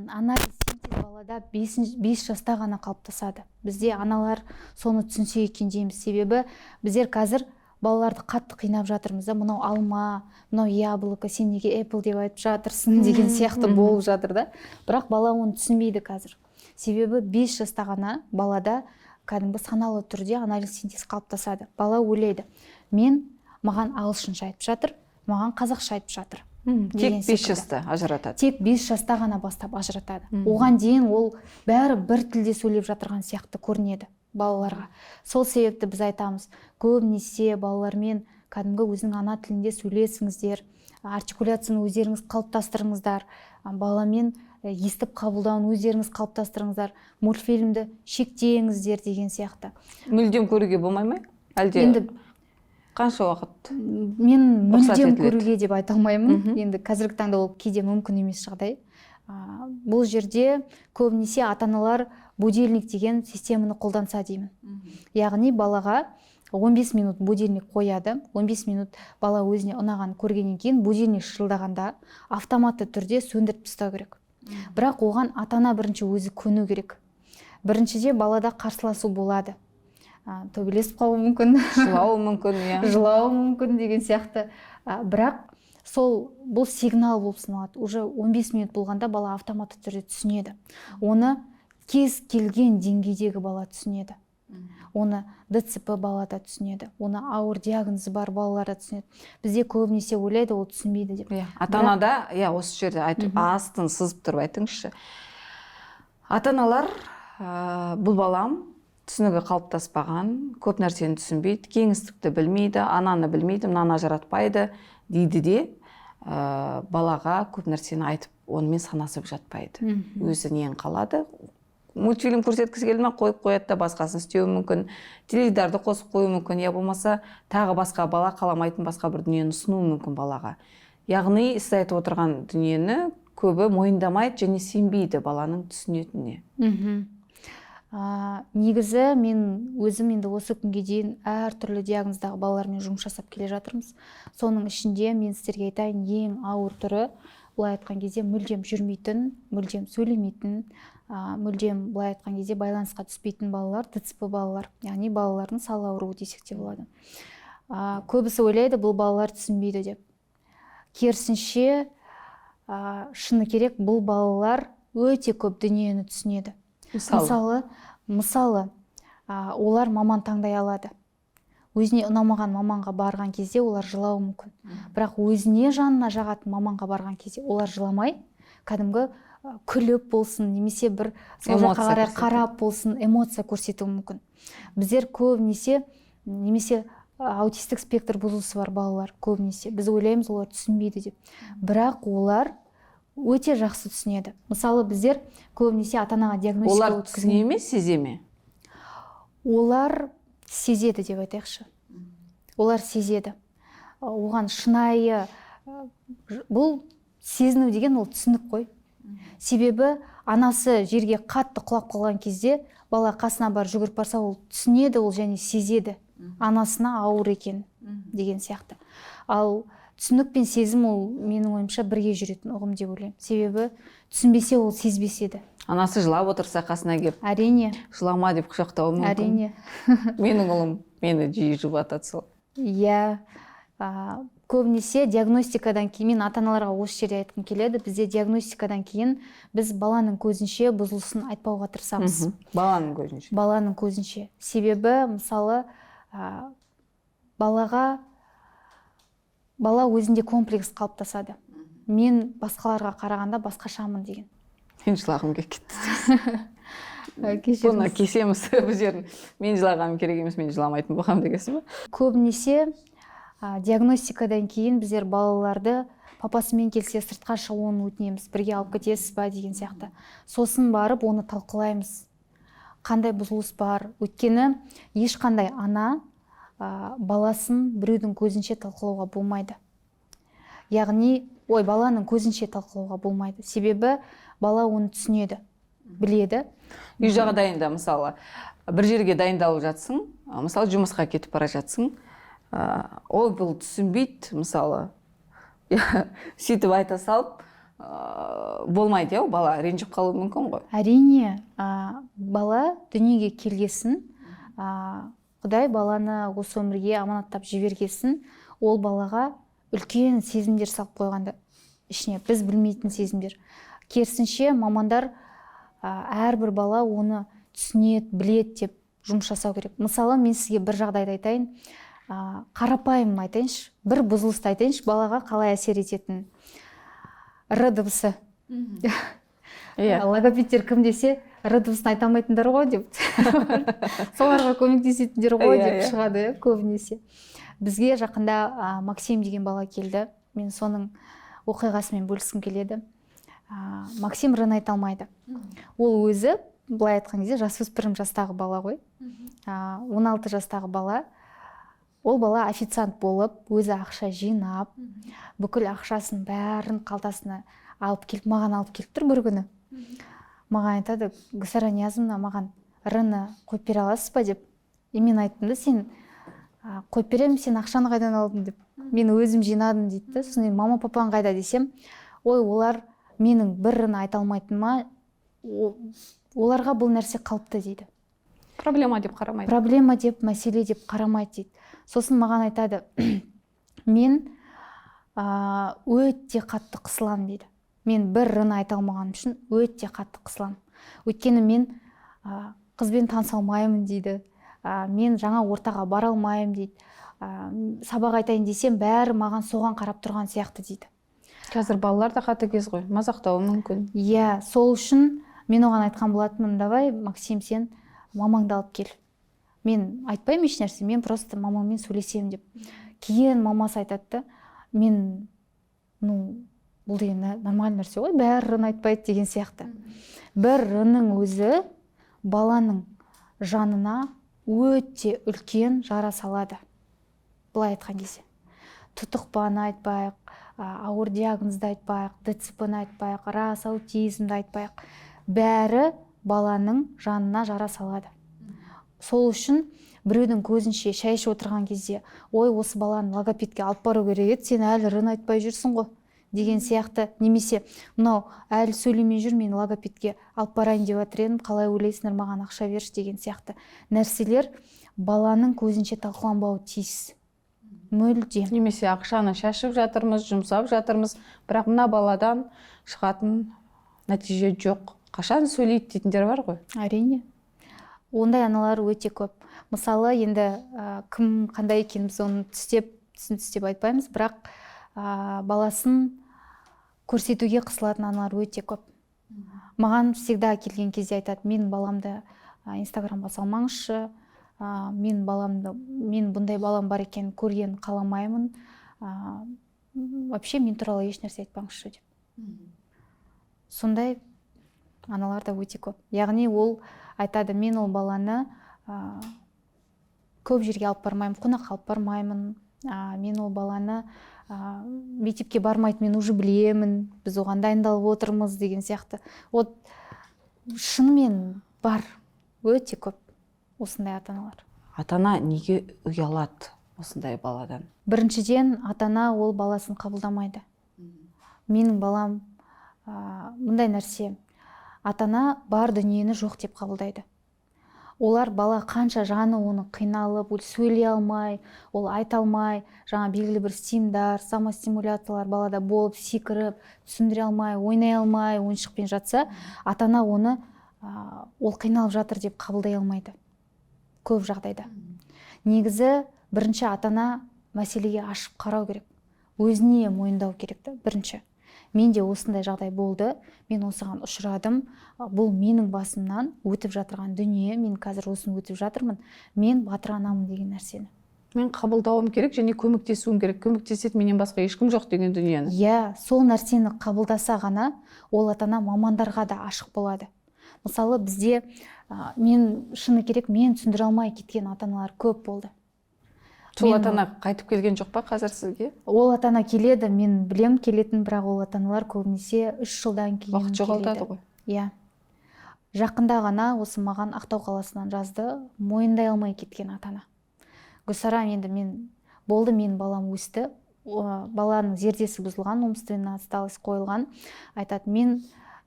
анализ синтез балада 5 жаста ғана қалыптасады. Бізде аналар соны түсінсе екен дейміз. Себебі біздер қазір балаларды қатты қинап жатырмыз да, мынау алма, мынау яблоко, сен неге Apple деп айтып жатырсың деген сияқты болып жатыр да. Бірақ бала оны түсінбейді қазір. Себебі 5 жаста ғана балада кәдімгі саналы түрде анализ синтез қалыптасады. Бала ойлайды, маған ағылшынша айтып жатыр, маған қазақша айтып жатыр. Тек 5 жаста ажыратады. Тек 5 жаста ғана бастап ажыратады. Оған дейін ол бәрі бір тілде сөйлеп жатырған сияқты көрінеді балаларға. Сол себепті біз айтамыз, көбінесе балалармен кәдімгі өзінің ана тілінде сөйлесіңіздер, артикуляцияны өздеріңіз қалыптастырыңыздар, баламен естіп қабылдауын өздеріңіз қалыптастырыңыздар, мультфильмді шектеңіздер деген сияқты. Мүлдем көруге болмай ма? Әлде енді қанша уақыт? Мен мүлдем көруге деп айта алмаймын. Енді қазіргі таңда ол кейде мүмкін емес жағдай. Бұл жерде көбінесе ата-аналар будильник деген системаны қолданса деймін. Яғни балаға 15 минут будильник қояды. 15 минут бала өзіне ұнаған көргеннен кейін будильник шырылдағанда автоматты түрде сөндіріп тастау керек. Бірақ оған ата-ана бірінші өзі көну керек. Біріншіде балада қарсыласу болады. Төбелесіп қалуы мүмкін, жылауы мүмкін, иә. Жылауы мүмкін деген сияқты. Бірақ сол бұл сигнал болып саналады. Уже 15 минут болғанда бала автоматты түрде түсінеді. Оны кез келген деңгейдегі бала түсінеді. Оны ДЦП бала да түсінеді. Оны ауыр диагнозы бар балалар да түсінеді. Бізде көбінесе ойлайды, ол түсінбейді деп. Иә, ата-анада, иә, осы жерде айтып, астын сызып тұрып айтыңызшы. Ата-аналар бұл балам түсінігі қалыптаспаған, көп нәрсені түсінбейді, кеңістікті білмейді, ананы білмейді, мынаны ажыратпайды дейді де, балаға көп нәрсені айтып, онымен санасып жатпайды. Өзі нені қалады? Мультфильм көрсеткісі келді ме, қойып қояды да басқасын істеуі мүмкін, теледидарды қосып қоюы мүмкін, я болмаса тағы басқа бала қаламайтын басқа бір дүниені ұсынуы мүмкін балаға. Яғни сіз айтып отырған дүниені көбі мойындамайды және сенбейді баланың түсінетініне. Негізі мен өзім енді осы күнге дейін әртүрлі диагноздағы балалармен жұмыс жасап келе жатырмыз. Соның ішінде мен сіздерге айтайын, ең ауыр түрі, былай айтқан кезде, мүлдем жүрмейтін, мүлдем сөйлемейтін, мүлдем былай айтқан кезде байланысқа түспейтін балалар, ДЦП балалар, яғни балалардың сал ауруы десек те болады. Көбісі ойлайды, бұл балалар түсінбейді деп. Керісінше, шыны керек, бұл балалар өте көп дүниені түсінеді. Мысалы, олар маман таңдай алады. Өзіне ұнамаған маманға барған кезде олар жылауы мүмкін. Бірақ өзіне жанына жағатын маманға барған кезде олар жыламай, кәдімгі күліп болсын, немесе бір сол жаққа қарай қарап болсын, эмоция көрсетуі мүмкін. Біздер көбінесе, немесе аутистік спектр бұзылысы бар балалар көбінесе, біз ойлаймыз, олар түсінбейді деп. Бірақ олар өте жақсы түсінеді. Мысалы, біздер көбінесе ата-анаға диагностика Олар түсіне ме, сезе ме? Олар сезеді деп айтайықшы. Олар сезеді. Оған шынайы, бұл сезіну деген ол түсінік қой. Себебі анасы жерге қатты құлап қалған кезде бала қасына барып жүгіріп барса, ол түсінеді, ол және сезеді анасына ауыр екен деген сияқты. Ал түсінік пен сезім ол менің ойымша бірге жүретін ұғым деп ойлаймын. Себебі түсінбесе, ол сезбес еді. Анасы жылап отырса, қасына келіп, Әрине. жылама деп құшақтауы мүмкін. Әрине. Менің ұлым мені жиі жұбатады сол. Иә, көбінесе диагностикадан кейін мен ата-аналарға осы жерде айтқым келеді. Бізде диагностикадан кейін біз баланың көзінше бұзылысын айтпауға тырысамыз. Баланың көзінше. Баланың көзінше. Себебі, мысалы, бала өзінде комплекс қалыптасады. Мен басқаларға қарағанда басқашамын деген. Мен жылағым келіп кетті. Кешіріңіз. Бұны кесеміз бұл жерін. Мен жылағаным керек емес, мен жыламайтын болғанмын дегенсіз ба? Көбінесе диагностикадан кейін біздер балаларды папасымен келсе сыртқа шығуын өтінеміз, бірге алып кетесіз ба деген сияқты. Сосын барып оны талқылаймыз. Қандай бұзылыс бар? Өйткені ешқандай ана баласын біреудің көзінше талқылауға болмайды. Яғни, ой, баланың көзінше талқылауға болмайды. Себебі бала оны түсінеді, біледі. Үй жағдайында, мысалы, бір жерге дайындалып жатсың, мысалы, жұмысқа кетіп бара жатсың, ол бұл түсінбейді, мысалы, сөйтіп айта салып, болмайды, иә, ол бала ренжіп қалуы мүмкін ғой. Әрине, бала дүниеге келгесін, Құдай баланы осы өмірге аманаттап жібергесін, ол балаға үлкен сезімдер салып қойғанда ішіне, біз білмейтін сезімдер. Керісінше, мамандар әрбір бала оны түсінеді, біледі деп жұмыс жасау керек. Мысалы, мен сізге бір жағдайды айтайын, қарапайым айтайыншы, бір бұзылысты айтайыншы, балаға қалай әсер ететінін. Р дыбысы. Логопедтер кім десе, р дыбысын айта алмайтындар ғой деп, соларға көмектесетіндер ғой деп шығады, иә, көбінесе. Бізге жақында Максим деген бала келді, мен соның оқиғасымен бөліскім келеді. Максим р айта алмайды. Ол өзі былай айтқан кезде жасөспірім жастағы бала ғой, 16 жастағы бала. Ол бала официант болып, өзі ақша жинап, бүкіл ақшасын бәрін қалтасына алып келіп, маған алып келіп тұр. Бір күні маған айтады: «Гүлсара Ниязовна, маған р-ны қойып бере аласыз ба?» – деп. И мен айттым да: «Сен, қойып беремін, сен ақшаны қайдан алдың?» – деп. «Мен өзім жинадым», – дейді да. Сосын: «Мама, папаң қайда?» – десем, «Ой, олар менің бір р-ны айта алмайтыныма, оларға бұл нәрсе қалыпты», – дейді. Проблема деп қарамайды. Проблема деп, мәселе деп қарамайды дейді. Сосын маған айтады: «Мен өте қатты қысыламын, – дейді, – мен бір р-ны айта алмағаным үшін өте қатты қысыламын, өйткені мен қызбен таныса алмаймын, – дейді, – мен жаңа ортаға бара алмаймын, – дейді, – сабақ айтайын десем, бәрі маған соған қарап тұрған сияқты», – дейді. Қазір балалар да қатыгез ғой, мазақтауы мүмкін. Иә, сол үшін мен оған айтқан болатынмын: «Давай, Максим, сен мамаңды алып кел, мен айтпаймын ешнәрсе, мен просто мамаңмен сөйлесемін», – деп. Кейін мамасы айтады да: «Мен, ну, бұл деген нормальный нәрсе ғой, бәрі р-ны айтпайды», – деген сияқты. Бір р-ның өзі баланың жанына өте үлкен жара салады. Былай айтқан кезде, тұтықпаны айтпайық, ауыр диагнозды айтпайық, ДЦП ны айтпайық, рас, аутизмді айтпайық, бәрі баланың жанына жара салады. Сол үшін біреудің көзінше шай ішіп отырған кезде: «Ой, осы баланы логопедке алып бару керек еді, сен әлі р-ны айтпай жүрсің ғой», – деген сияқты, немесе «Мынау әлі сөйлемей жүр, мен логопедке алып барайын деп жатыр едім, қалай ойлайсыңдар, маған ақша берші», – деген сияқты нәрселер баланың көзінше талқыланбауы тиіс мүлдем. Немесе ақшаны шашып жатырмыз, жұмсап жатырмыз, бірақ мына баладан шығатын нәтиже жоқ, қашан сөйлейді дейтіндер бар ғой. Әрине, ондай аналар өте көп. Мысалы, енді кім қандай екенін біз оны түстеп, түсін түстеп айтпаймыз, бірақ баласын көрсетуге қысылатын аналар өте көп. Маған всегда келген кезде айтады: «Менің баламды инстаграмға салмаңызшы, мен баламды, мен бұндай балам бар екенін көргенін қаламаймын, вообще мен туралы ешнәрсе айтпаңызшы», – деп. Сондай аналар да өте көп. Яғни ол айтады: «Мен ол баланы көп жерге алып бармаймын, қонаққа алып бармаймын, мен ол баланы мектепке бармайды, мен уже білемін, біз оған дайындалып отырмыз», – деген сияқты. Вот шынымен бар, өте көп осындай ата аналар. Ата ана неге ұялады осындай баладан? Біріншіден, ата ана ол баласын қабылдамайды. Менің балам мындай нәрсе, ата ана бар дүниені жоқ деп қабылдайды. Олар бала қанша жаны оны қиналып, ол сөйлей алмай, ол айта алмай, жаңа белгілі бір стимдар, самостимуляциялар балада болып, секіріп, түсіндіре алмай, ойнай алмай, ойыншықпен жатса, ата ана оны ол қиналып жатыр деп қабылдай алмайды көп жағдайда. Негізі бірінші ата ана мәселеге ашып қарау керек, өзіне мойындау керек та. Бірінші, менде осындай жағдай болды, мен осыған ұшырадым, бұл менің басымнан өтіп жатырған дүние, мен қазір осыны өтіп жатырмын, мен батыр анамын деген нәрсені мен қабылдауым керек және көмектесуім керек, көмектесетін менен басқа ешкім жоқ деген дүниені. Иә, сол нәрсені қабылдаса ғана ол ата ана мамандарға да ашық болады. Мысалы, бізде мен, шыны керек, мен түсіндіре алмай кеткен ата аналар көп болды. Сол ата ана қайтып келген жоқ па қазір сізге? Ол ата ана келеді, мен білем келетін, бірақ ол ата аналар көбінесе 3 жылдан кейін Уақыт жоғалтады келеді. ғой. Иә. Жақында ғана осы маған Ақтау қаласынан жазды, мойындай алмай кеткен ата-ана. Гүлсара, енді мен болды, менің балам өсті, баланың зердесі бұзылған, умственная отсталость қойылған. Айтады,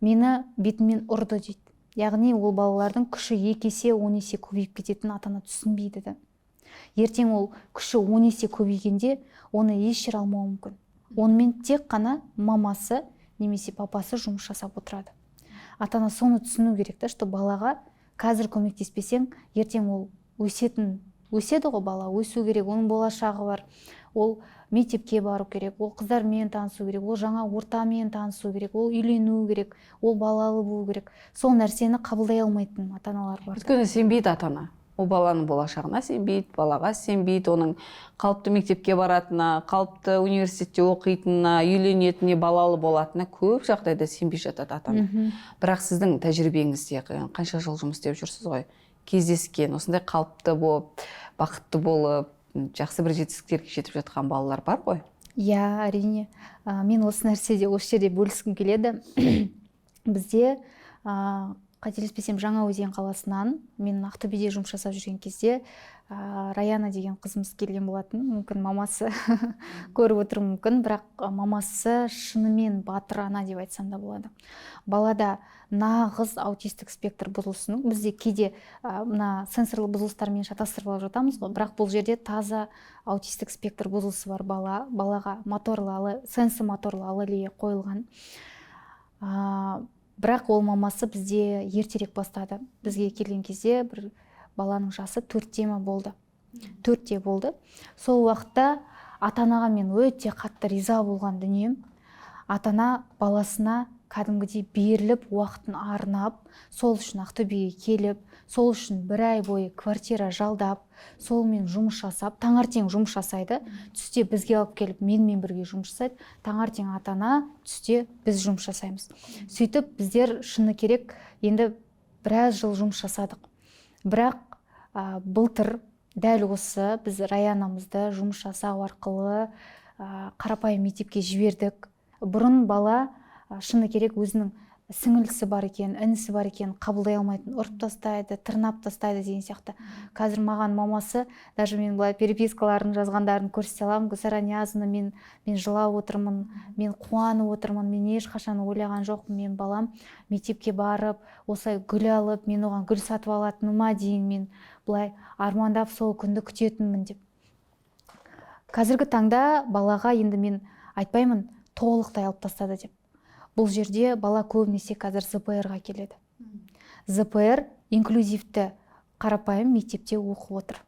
мені бетіммен ұрды дейді. Яғни ол балалардың күші 2 есе, 10 есе көбейіп кететінін ата-ана түсінбейді да. Ертең ол күші 10 есе көбейгенде оны еш жер алмауы мүмкін. Онымен тек қана мамасы немесе папасы жұмыс жасап отырады. Ата-ана соны түсіну керек та, что балаға қазір көмектеспесең, ертең ол өседі ғой, бала өсу керек, оның болашағы бар. Ол мектепке бару керек, ол қыздармен танысу керек, ол жаңа ортамен танысу керек, ол үйлену керек, ол балалы болу керек. Сол нәрсені қабылдай алмайтын ата-аналар бар. Өйткені сенбейді ата-ана. Ол баланың болашағына сенбейді, балаға сенбейді, оның қалыпты мектепке баратынына, қалыпты университетте оқитынына, үйленетініне, балалы болатынына көп жағдайда сенбей жатады ата-ана. Бірақ сіздің тәжірибеңізде қанша жыл жұмыс істеп жүрсіз ғой, кездескен осындай қалыпты болып, бақытты болып, жақсы бір жетістіктерге жетіп жатқан балалар бар ғой? Иә, әрине. Мен осы нәрседе осы жерде бөліскім келеді. Бізде, қателеспесем, Жаңаөзен қаласынан мен Ақтөбеде жұмыс жасап жүрген кезде Раяна деген қызымыз келген болатын. Мүмкін мамасы көріп отыруы мүмкін, бірақ мамасы шынымен батыр ана деп айтсам да болады. Балада нағыз аутистік спектр бұзылысының, бізде кейде мына сенсорлы бұзылыстармен шатастырып алып жатамыз ғой, бірақ бұл жерде таза аутистік спектр бұзылысы бар бала, балаға моторлы, сенсомоторлы алалия қойылған. Бірақ ол мамасы бізде ертерек бастады. Бізге келген кезде бір баланың жасы 4-те ма болды, 4-те болды. Сол уақытта ата-анаға мен өте қатты риза болған дүнием, ата-ана баласына кәдімгідей беріліп, уақытын арнап, сол үшін Ақтөбеге келіп, сол үшін бір ай бойы квартира жалдап, солмен жұмыс жасап, таңертең жұмыс жасайды, түсте бізге алып келіп менімен бірге жұмыс жасайды, таңертең ата-ана, түсте біз жұмыс жасаймыз. Сөйтіп біздер, шыны керек, енді біраз жыл жұмыс жасадық. Бірақ былтыр дәл осы біз Раянамызды жұмыс жасау арқылы қарапайым мектепке жібердік. Бұрын бала, шыны керек, өзінің сіңілісі бар екен, інісі бар екен қабылдай алмайтын, ұрып тастайды, тырнап тастайды деген сияқты. Қазір маған мамасы, даже мен былай перепискаларын, жазғандарын көрсете аламын: «Гүлсара Ниязовна, мен жылап отырмын, мен қуанып отырмын, мен ешқашан ойлаған жоқпын, мен балам мектепке барып, осылай гүл алып, мен оған гүл сатып алатыныма дейін мен былай армандап сол күнді күтетінмін», — деп. Қазіргі таңда балаға енді мен айтпаймын толықтай алып тастады деп. Бұл жерде бала көбінесе қазір ЗПР-ға келеді. ЗПР инклюзивті қарапайым мектепте оқып отыр.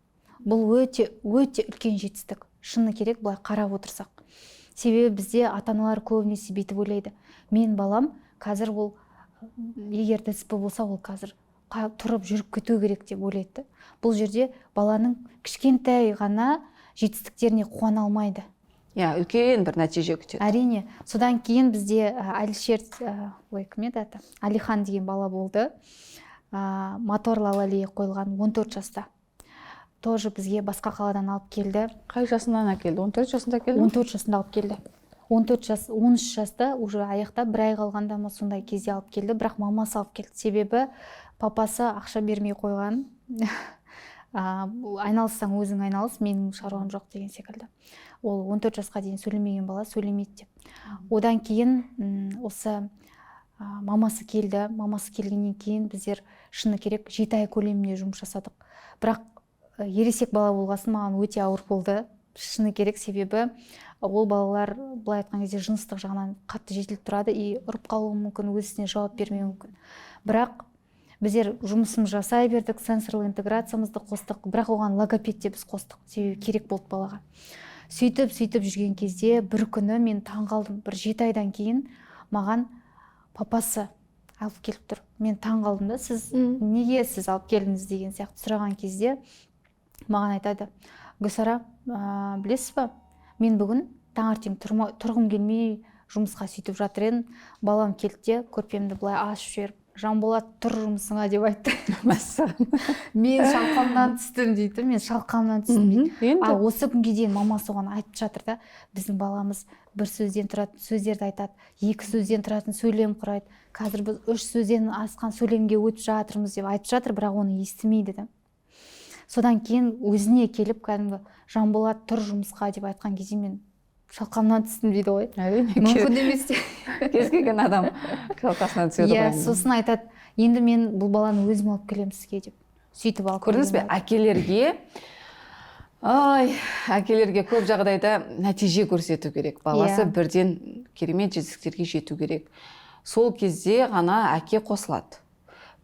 Бұл өте өте үлкен жетістік, шыны керек, былай қарап отырсақ. Себебі бізде ата аналар көбінесе бүйтіп ойлайды: мен балам қазір, ол егер ДЦП болса, ол қазір тұрып жүріп кету керек деп ойлайды да. Бұл жерде баланың кішкентай ғана жетістіктеріне қуана алмайды. Иә, үлкен бір нәтиже күтеді. Әрине. Содан кейін бізде Әлішер, ой, кім еді аты, Алихан деген бала болды. Моторлы алалия қойылған, 14 жаста. Тоже бізге басқа қаладан алып келді. Қай жасынан әкелді? 14 жасында әкелді ме? 14 жасында алып келді. 14 жас, 13 жаста уже аяқтап, бір ай қалғанда ма, сондай кезде алып келді, бірақ мамасы алып келді. Себебі папасы ақша бермей қойған. Айналыссаң өзің айналыс, менің шаруам жоқ деген секілді. Ол 14 жасқа дейін сөйлемеген бала, сөйлемейді деп. Одан кейін осы мамасы келді. Мамасы келгеннен кейін біздер, шыны керек, 7 ай көлемінде жұмыс жасадық. Бірақ ересек бала болғасын маған өте ауыр болды, шыны керек. Себебі ол балалар, былай айтқан кезде, жыныстық жағынан қатты жетіліп тұрады и ұрып қалуы мүмкін, өз ісіне жауап бермеуі мүмкін. Бірақ біздер жұмысымызды жасай бердік, сенсорлы интеграциямызды қостық, бірақ оған логопед те біз қостық, себебі керек болды балаға. Сөйтіп сөйтіп жүрген кезде бір күні мен таң қалдым. Бір 7 айдан кейін маған папасы алып келіп тұр. Мен таң қалдым да, сіз неге, сіз алып келдіңіз деген сияқты сұраған кезде маған айтады: «Гүлсара, білесіз ба, мен бүгін таңертең тұрғым келмей жұмысқа сөйтіп жатыр едім, балам келді де, көрпемді былай ашып жіберіп Жанболат, тұр жұмысыңа деп айтты. Мәссаған. Мен шалқамнан түстім дейді, мен шалқамнан түстім дейді. Енді А осы күнге дейін мамасы оған айтып жатыр да: біздің баламыз бір сөзден тұратын сөздерді айтады, екі сөзден тұратын сөйлем құрайды, қазір біз үш сөзден асқан сөйлемге өтіп жатырмыз деп айтып жатыр, бірақ оны естімейді да. Содан кейін өзіне келіп, кәдімгі «Жанболат, тұр жұмысқа» деп айтқан кезде мен шалқамнан түстім дейді ғой. Әрине. Мүмкін емес деп. Кез келген адам шалқасынан түседі Иә. ғой. Сосын айтады: енді мен бұл баланы өзім алып келемін сізге деп. Сөйтіп алып Көрдіңіз бе, келген. әкелерге, ай, әкелерге көп жағдайда нәтиже көрсету керек, баласы бірден керемет жетістіктерге жету керек, сол кезде ғана әке қосылады.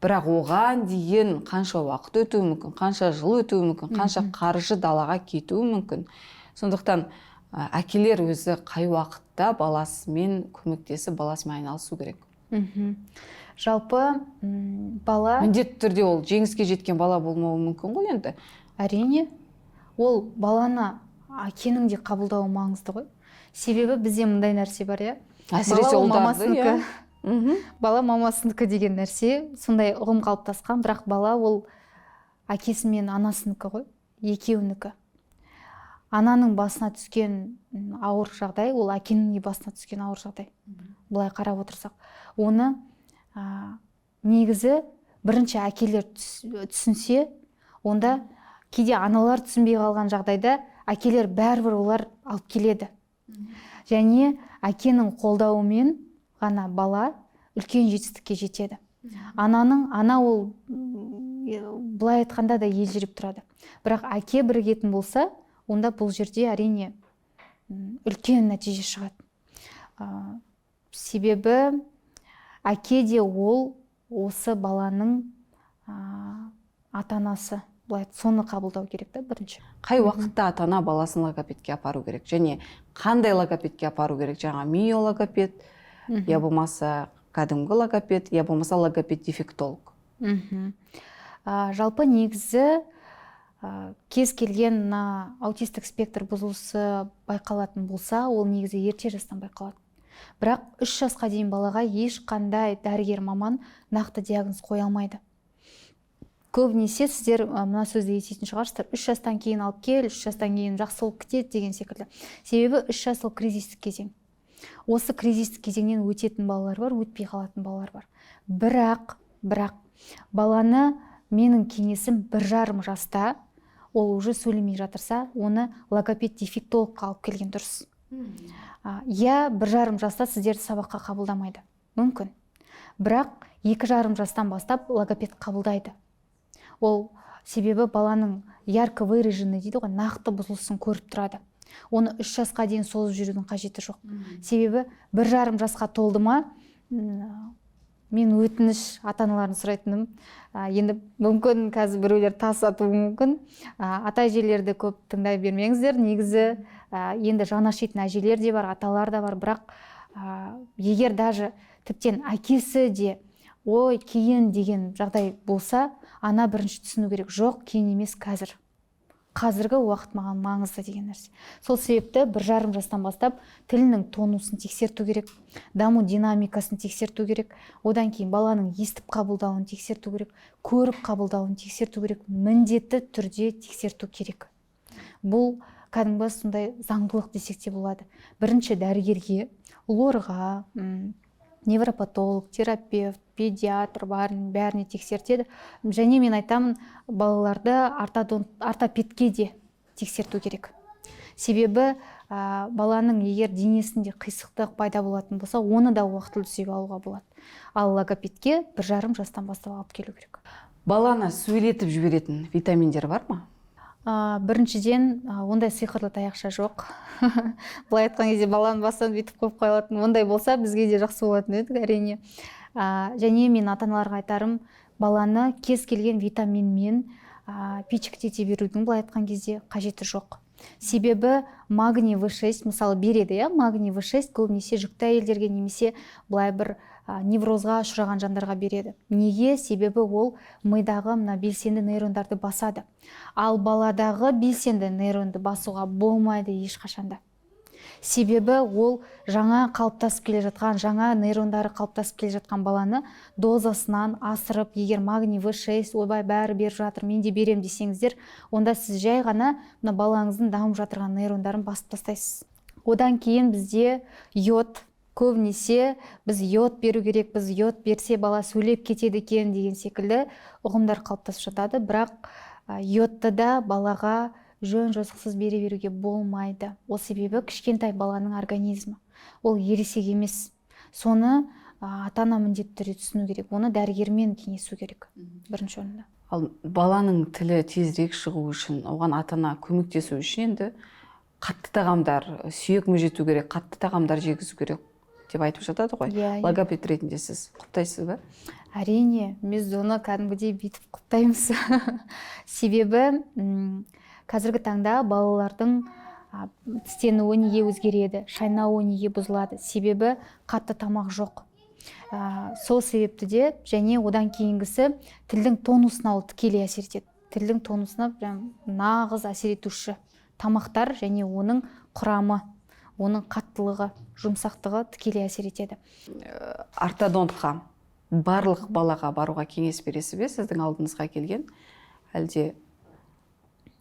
Бірақ оған дейін қанша уақыт өтуі мүмкін, қанша жыл өтуі мүмкін, қанша қаржы далаға кетуі мүмкін. Сондықтан әкелер өзі қай уақытта баласымен көмектесіп, баласымен айналысу керек? Жалпы бала Міндетті түрде ол жеңіске жеткен бала болмауы мүмкін ғой енді. Әрине, ол баланы әкенің де қабылдауы маңызды ғой. Себебі бізде мындай нәрсе бар, иә. Әсіресе Бала ол ұлдарды. мамасынікі. Иә. Бала мамасынікі деген нәрсе, сондай ұғым қалыптасқан, бірақ бала ол әкесі мен анасынікі ғой, екеуінікі. Ананың басына түскен ауыр жағдай ол әкенің де басына түскен ауыр жағдай. Былай қарап отырсақ, оны негізі бірінші әкелер түсінсе, онда кейде аналар түсінбей қалған жағдайда әкелер бәрібір олар алып келеді. Және әкенің қолдауымен ғана бала үлкен жетістікке жетеді. Ананың, ана ол былай айтқанда да елжіреп тұрады, бірақ әке бірігетін болса, онда бұл жерде, әрине, үлкен нәтиже шығады. Себебі әке де ол осы баланың ата анасы былай, соны қабылдау керек та бірінші. Қай уақытта ата ана баласын логопедке апару керек және қандай логопедке апару керек? Жаңа миологопед я болмаса кәдімгі логопед, я болмаса логопед дефектолог? Жалпы негізі кез келген мына аутистік спектр бұзылысы байқалатын болса, ол негізі ерте жастан байқалады, бірақ 3 жасқа дейін балаға ешқандай дәрігер маман нақты диагноз қоя алмайды. Көбінесе сіздер мына сөзді еститін шығарсыздар: 3 жастан кейін алып кел, 3 жастан кейін жақсы болып кетеді деген секілді. Себебі 3 жас ол кризистік кезең. Осы кризистік кезеңнен өтетін балалар бар, өтпей қалатын балалар бар. Бірақ баланы, менің кеңесім, 1,5 жаста ол уже сөйлемей жатырса, оны логопед дефектологқа алып келген дұрыс. Иә, 1,5 жаста сіздерді сабаққа қабылдамайды мүмкін, бірақ 2,5 жастан бастап логопед қабылдайды. Ол себебі баланың ярко выраженный дейді ғой, нақты бұзылысын көріп тұрады. Оны 3 жасқа дейін созып жүрудің қажеті жоқ. Себебі 1,5 жасқа толды ма, мен өтініш, ата аналардан сұрайтыным, енді мүмкін қазір біреулер тас атуы мүмкін, ата әжелерді көп тыңдай бермеңіздер негізі. Енді жаны ашитын әжелер де бар, аталар да бар, бірақ егер даже тіптен әкесі де «ой, кейін» деген жағдай болса, ана бірінші түсіну керек: жоқ, кейін емес, қазір, қазіргі уақыт маған маңызды деген нәрсе. Сол себепті 1,5 жастан бастап тілінің тонусын тексерту керек, даму динамикасын тексерту керек, одан кейін баланың естіп қабылдауын тексерту керек, көріп қабылдауын тексерту керек, міндетті түрде тексерту керек. Бұл кәдімгі сондай заңдылық десек те болады. Бірінші дәрігерге, лорға, невропатолог, терапевт, педиатр, бәрін, бәріне тексертеді. Және мен айтамын, балаларды ортопедке де тексерту керек. Себебі баланың егер денесінде қисықтық пайда болатын болса, оны да уақытылы түзеп алуға болады. Ал логопедке 1,5 жастан бастап алып келу керек. Баланы сөйлетіп жіберетін витаминдер бар ма? Біріншіден, ондай сиқырлы таяқша жоқ. Былай айтқан кезде баланың басынан бүйтіп қойып қоя алатын ондай болса, бізге де жақсы болатын еді, әрине. Және мен ата аналарға айтарым: баланы кез келген витаминмен пичкать берудің, былай айтқан кезде, қажеті жоқ. Себебі магний В6 мысалы береді, иә. Магний В6 көбінесе жүкті әйелдерге немесе былай бір неврозға ұшыраған жандарға береді. Неге? Себебі ол мидағы мына белсенді нейрондарды басады. Ал баладағы белсенді нейронды басуға болмайды ешқашанда. Себебі ол жаңа қалыптасып келе жатқан, жаңа нейрондары қалыптасып келе жатқан баланы дозасынан асырып, егер магний В6, ойбай, бәрі беріп жатыр, мен де берем десеңіздер, онда сіз жай ғана мына балаңыздың дамып жатырған нейрондарын басып тастайсыз. Одан кейін бізде йод. Көбінесе біз йод беру керекпіз, йод берсе, бала сөйлеп кетеді екен деген секілді ұғымдар қалыптасып жатады. Бірақ йодты да балаға жөн жосықсыз бере беруге болмайды. Ол себебі кішкентай баланың организмі, ол ересек емес. Соны ата ана міндетті түрде түсіну керек, оны дәрігермен кеңесу керек бірінші орында. Ал баланың тілі тезірек шығу үшін, оған ата ана көмектесу үшін енді қатты тағамдар, сүйек мүжіту керек, қатты тағамдар жегізу керек деп айтып жатады ғой. Иә. Логопед ретінде сіз құптайсыз ба? Әрине, біз оны кәдімгідей бүйтіп құптаймыз. Себебі қазіргі таңда балалардың тістенуі неге өзгереді, шайнауы неге бұзылады? Себебі қатты тамақ жоқ. Сол себепті де, және одан кейінгісі тілдің тонусына ол тікелей әсер етеді. Тілдің тонусына прям нағыз әсер етуші тамақтар және оның құрамы, оның қаттылығы, жұмсақтығы тікелей әсер етеді. Ортодонтқа барлық балаға баруға кеңес бересіз бе, сіздің алдыңызға келген әлде?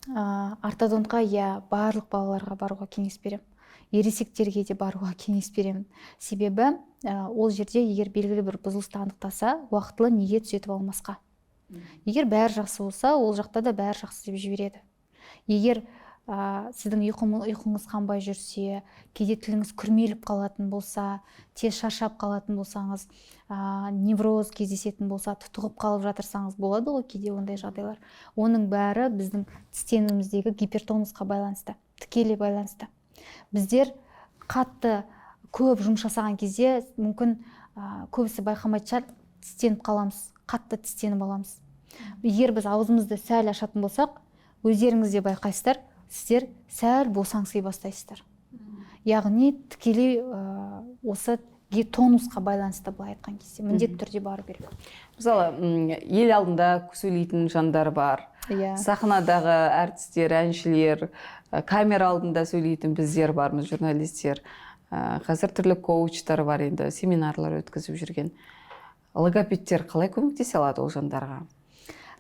Ортодонтқа, иә, барлық балаларға баруға кеңес беремін, ересектерге де баруға кеңес беремін. Себебі ол жерде егер белгілі бір бұзылысты анықтаса, уақытылы неге түзетіп алмасқа? Егер бәрі жақсы болса, ол жақта да бәрі жақсы деп жібереді. Егер сіздің ұйқыңыз қанбай жүрсе, кейде тіліңіз күрмеліп қалатын болса, тез шаршап қалатын болсаңыз, невроз кездесетін болса, тұтығып қалып жатырсаңыз, болады ғой кейде ондай жағдайлар, оның бәрі біздің тістенуіміздегі гипертонусқа байланысты, тікелей байланысты. Біздер қатты көп жұмыс жасаған кезде, мүмкін, көбісі байқамайтын шығар, тістеніп қаламыз, қатты тістеніп аламыз. Егер біз аузымызды сәл ашатын болсақ, өздеріңіз де байқайсыздар, сіздер сәл босаңси бастайсыздар. Яғни тікелей осы тонусқа байланысты, былай айтқан кезде, міндетті түрде бару керек. Мысалы, ел алдында сөйлейтін жандар бар, сахнадағы әртістер, әншілер, камера алдында сөйлейтін біздер бармыз, журналистер. Қазір түрлі коучтар бар енді, семинарлар өткізіп жүрген. Логопедтер қалай көмектесе алады ол жандарға?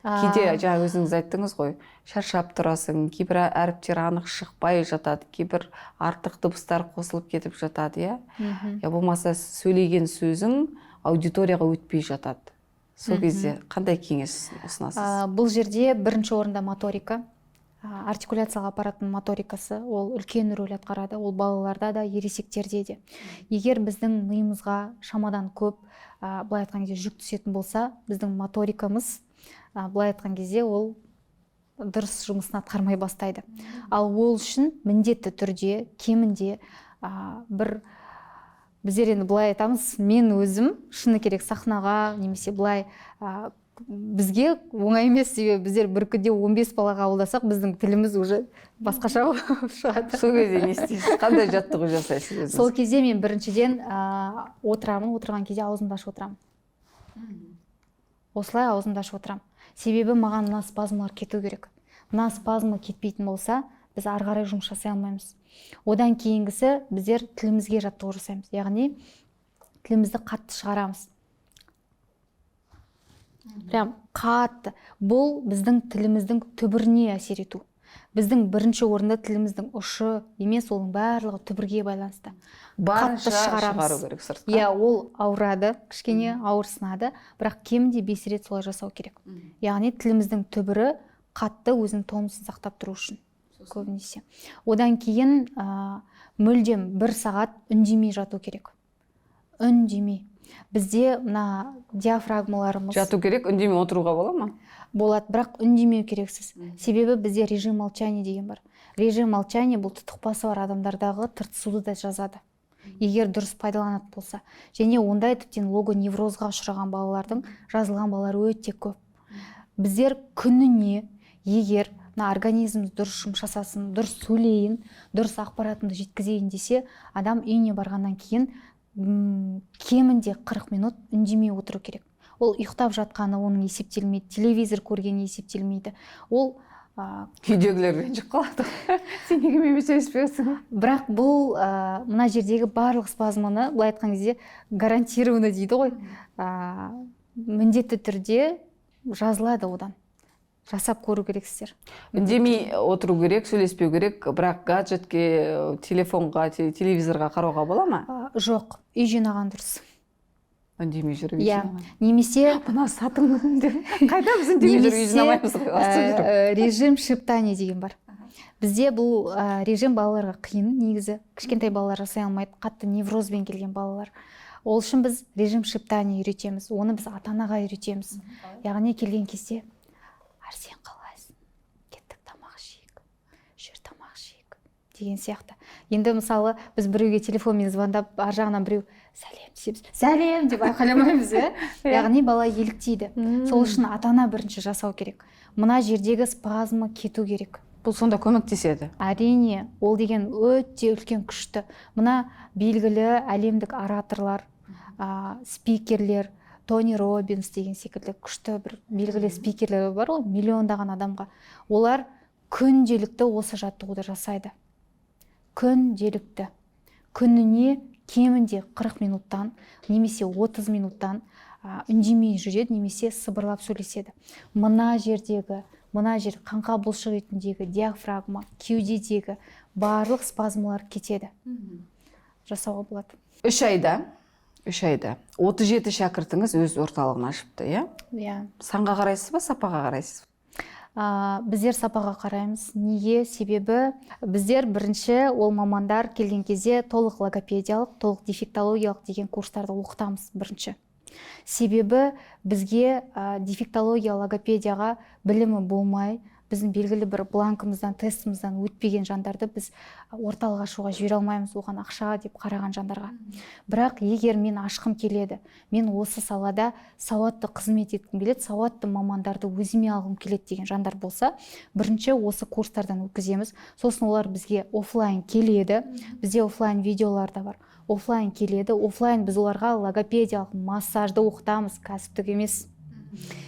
Кейде жаңа өзіңіз айттыңыз ғой, шаршап тұрасың, кейбір әріптер анық шықпай жатады, кейбір артық дыбыстар қосылып кетіп жатады, иә? Я болмаса сөйлеген сөзің аудиторияға өтпей жатады. Сол кезде қандай кеңес ұсынасыз? Бұл жерде бірінші орында моторика, артикуляциялық аппараттың моторикасы, ол үлкен рөл атқарады, ол балаларда да, ересектерде де. Егер біздің миымызға шамадан көп, былай айтқан кезде, жүк түсетін болса, біздің моторикамыз, былай айтқан кезде, ол дұрыс жұмысын атқармай бастайды. Ал ол үшін міндетті түрде кемінде бір, біздер енді былай айтамыз, мен өзім, шыны керек, сахнаға немесе былай бізге оңай емес, себебі біздер бір күнде 15 бала қабылдасақ, біздің тіліміз уже басқаша болып шығады. Сол кезде не істейсіз, қандай жаттығу жасайсыз өзіңіз? Сол кезде мен біріншіден отырамын, отырған кезде аузымды ашып отырамын, осылай аузымды ашып отырамын. Себебі маған мына спазмалар кету керек. Мына спазмы кетпейтін болса, біз ары қарай жұмыс жасай алмаймыз. Одан кейінгісі, біздер тілімізге жаттығу жасаймыз, яғни тілімізді қатты шығарамыз, прям қатты. Бұл біздің тіліміздің түбіріне әсер ету. Біздің бірінші орында тіліміздің ұшы емес, оның барлығы түбірге байланысты. Барынша Қатты шығарамыз. Шығару керек сыртқа. Иә, ол ауырады, кішкене ауырсынады, бірақ кемінде 5 рет солай жасау керек. Яғни тіліміздің түбірі қатты өзінің тонусын сақтап тұру үшін көбінесе. Одан кейін мүлдем бір сағат үндемей жату керек, үндемей. Бізде мына диафрагмаларымыз Жату керек үндемей, отыруға бола ма? Болады, бірақ үндемеу керексіз. Себебі бізде режим молчания деген бар. Режим молчания, бұл тұтықпасы бар адамдардағы тыртысуды да жазады, егер дұрыс пайдаланатын болса. Және ондай тіптен логоневрозға ұшыраған балалардың жазылған балалар өте көп. Біздер күніне, егер мына организміміз дұрыс жұмыс жасасын, дұрыс сөйлейін, дұрыс ақпаратымды жеткізейін десе, адам үйіне барғаннан кейін кемінде 40 минут үндемей отыру керек. Ол ұйықтап жатқаны оның есептелмейді, телевизор көргені есептелмейді. Ол Үйдегілер ренжіп қалады, сен неге менімен сөйлеспей? Бірақ бұл мына жердегі барлық спазманы, былай айтқан кезде, гарантированно дейді ғой, міндетті түрде жазылады. Одан жасап көру керексіздер. Үндемей отыру керек, сөйлеспеу керек, бірақ гаджетке, телефонға, телевизорға қарауға бола ма? Жоқ, үй жинаған дұрыс. Үндемей жүріп үй Иә. жинаған. Немесе Мына сатың деп қайда, біз үндемей жүріп үй немесе жинамаймыз ғой, ұрсып жүріп. Режим шептания деген бар бізде. Бұл режим балаларға қиын негізі, кішкентай балалар жасай алмайды, қатты неврозбен келген балалар. Ол үшін біз режим шептания үйретеміз, оны біз ата анаға үйретеміз. Яғни келген кезде: «Арсен, қалайсың? Кеттік, тамақ ішейік, жүр, тамақ ішейік», — деген сияқты. Енді мысалы, біз біреуге телефонмен звондап, ар жағынан біреу «сәлем» десе, біз «сәлем» деп айқайламаймыз, иә. Яғни бала еліктейді. Сол үшін ата ана бірінші жасау керек, мына жердегі спазмы кету керек. Бұл сонда көмектеседі? Әрине, ол деген өте үлкен күшті. Мына белгілі әлемдік ораторлар, спикерлер, Тони Робинс деген секілді күшті бір белгілі спикерлер бар ғой, миллиондаған адамға, олар күнделікті осы жаттығуды жасайды. Күнделікті, күніне кемінде 40 минуттан немесе 30 минуттан үндемей жүреді немесе сыбырлап сөйлеседі. Мына жердегі, мына жер, қаңқа бұлшық етіндегі, диафрагма, кеудедегі барлық спазмалар кетеді. Жасауға болады. 3 айда 37 шәкіртіңіз өз орталығын ашыпты, иә? Иә. Санға қарайсыз ба, сапаға қарайсыз ба? Біздер сапаға қараймыз. Неге? Себебі біздер бірінші ол мамандар келген кезде толық логопедиялық, толық дефектологиялық деген курстарды оқытамыз бірінші. Себебі бізге дефектология, логопедияға білімі болмай, біздің белгілі бір бланкымыздан, тестімізден өтпеген жандарды біз орталық ашуға жібере алмаймыз, оған ақша деп қараған жандарға. Бірақ егер мен ашқым келеді, мен осы салада сауатты қызмет еткім келеді, сауатты мамандарды өзіме алғым келеді деген жандар болса, бірінші осы курстардан өткіземіз. Сосын олар бізге офлайн келеді. Бізде офлайн видеолар да бар. Офлайн келеді, офлайн біз оларға логопедиялық массажды оқытамыз, кәсіптік емес.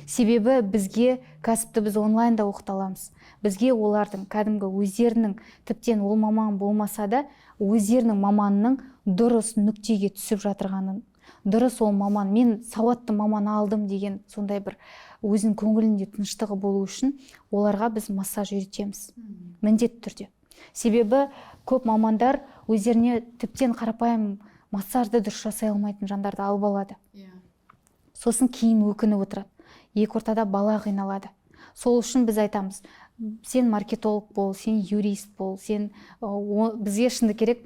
Себебі бізге кәсіпті біз онлайнда оқыта аламыз. Бізге олардың кәдімгі өздерінің, тіптен ол маман болмаса да, өздерінің маманының дұрыс нүктеге түсіп жатырғанын, дұрыс ол маман, мен сауатты маман алдым деген сондай бір өзінің көңілінде тыныштығы болу үшін оларға біз массаж үйретеміз міндетті түрде. Себебі көп мамандар өздеріне тіптен қарапайым массажды дұрыс жасай алмайтын жандарды алып алады. Сосын кейін өкініп отырады, екі ортада бала қиналады. Сол үшін біз айтамыз: сен маркетолог бол, сен юрист бол, сен бізге шыны керек,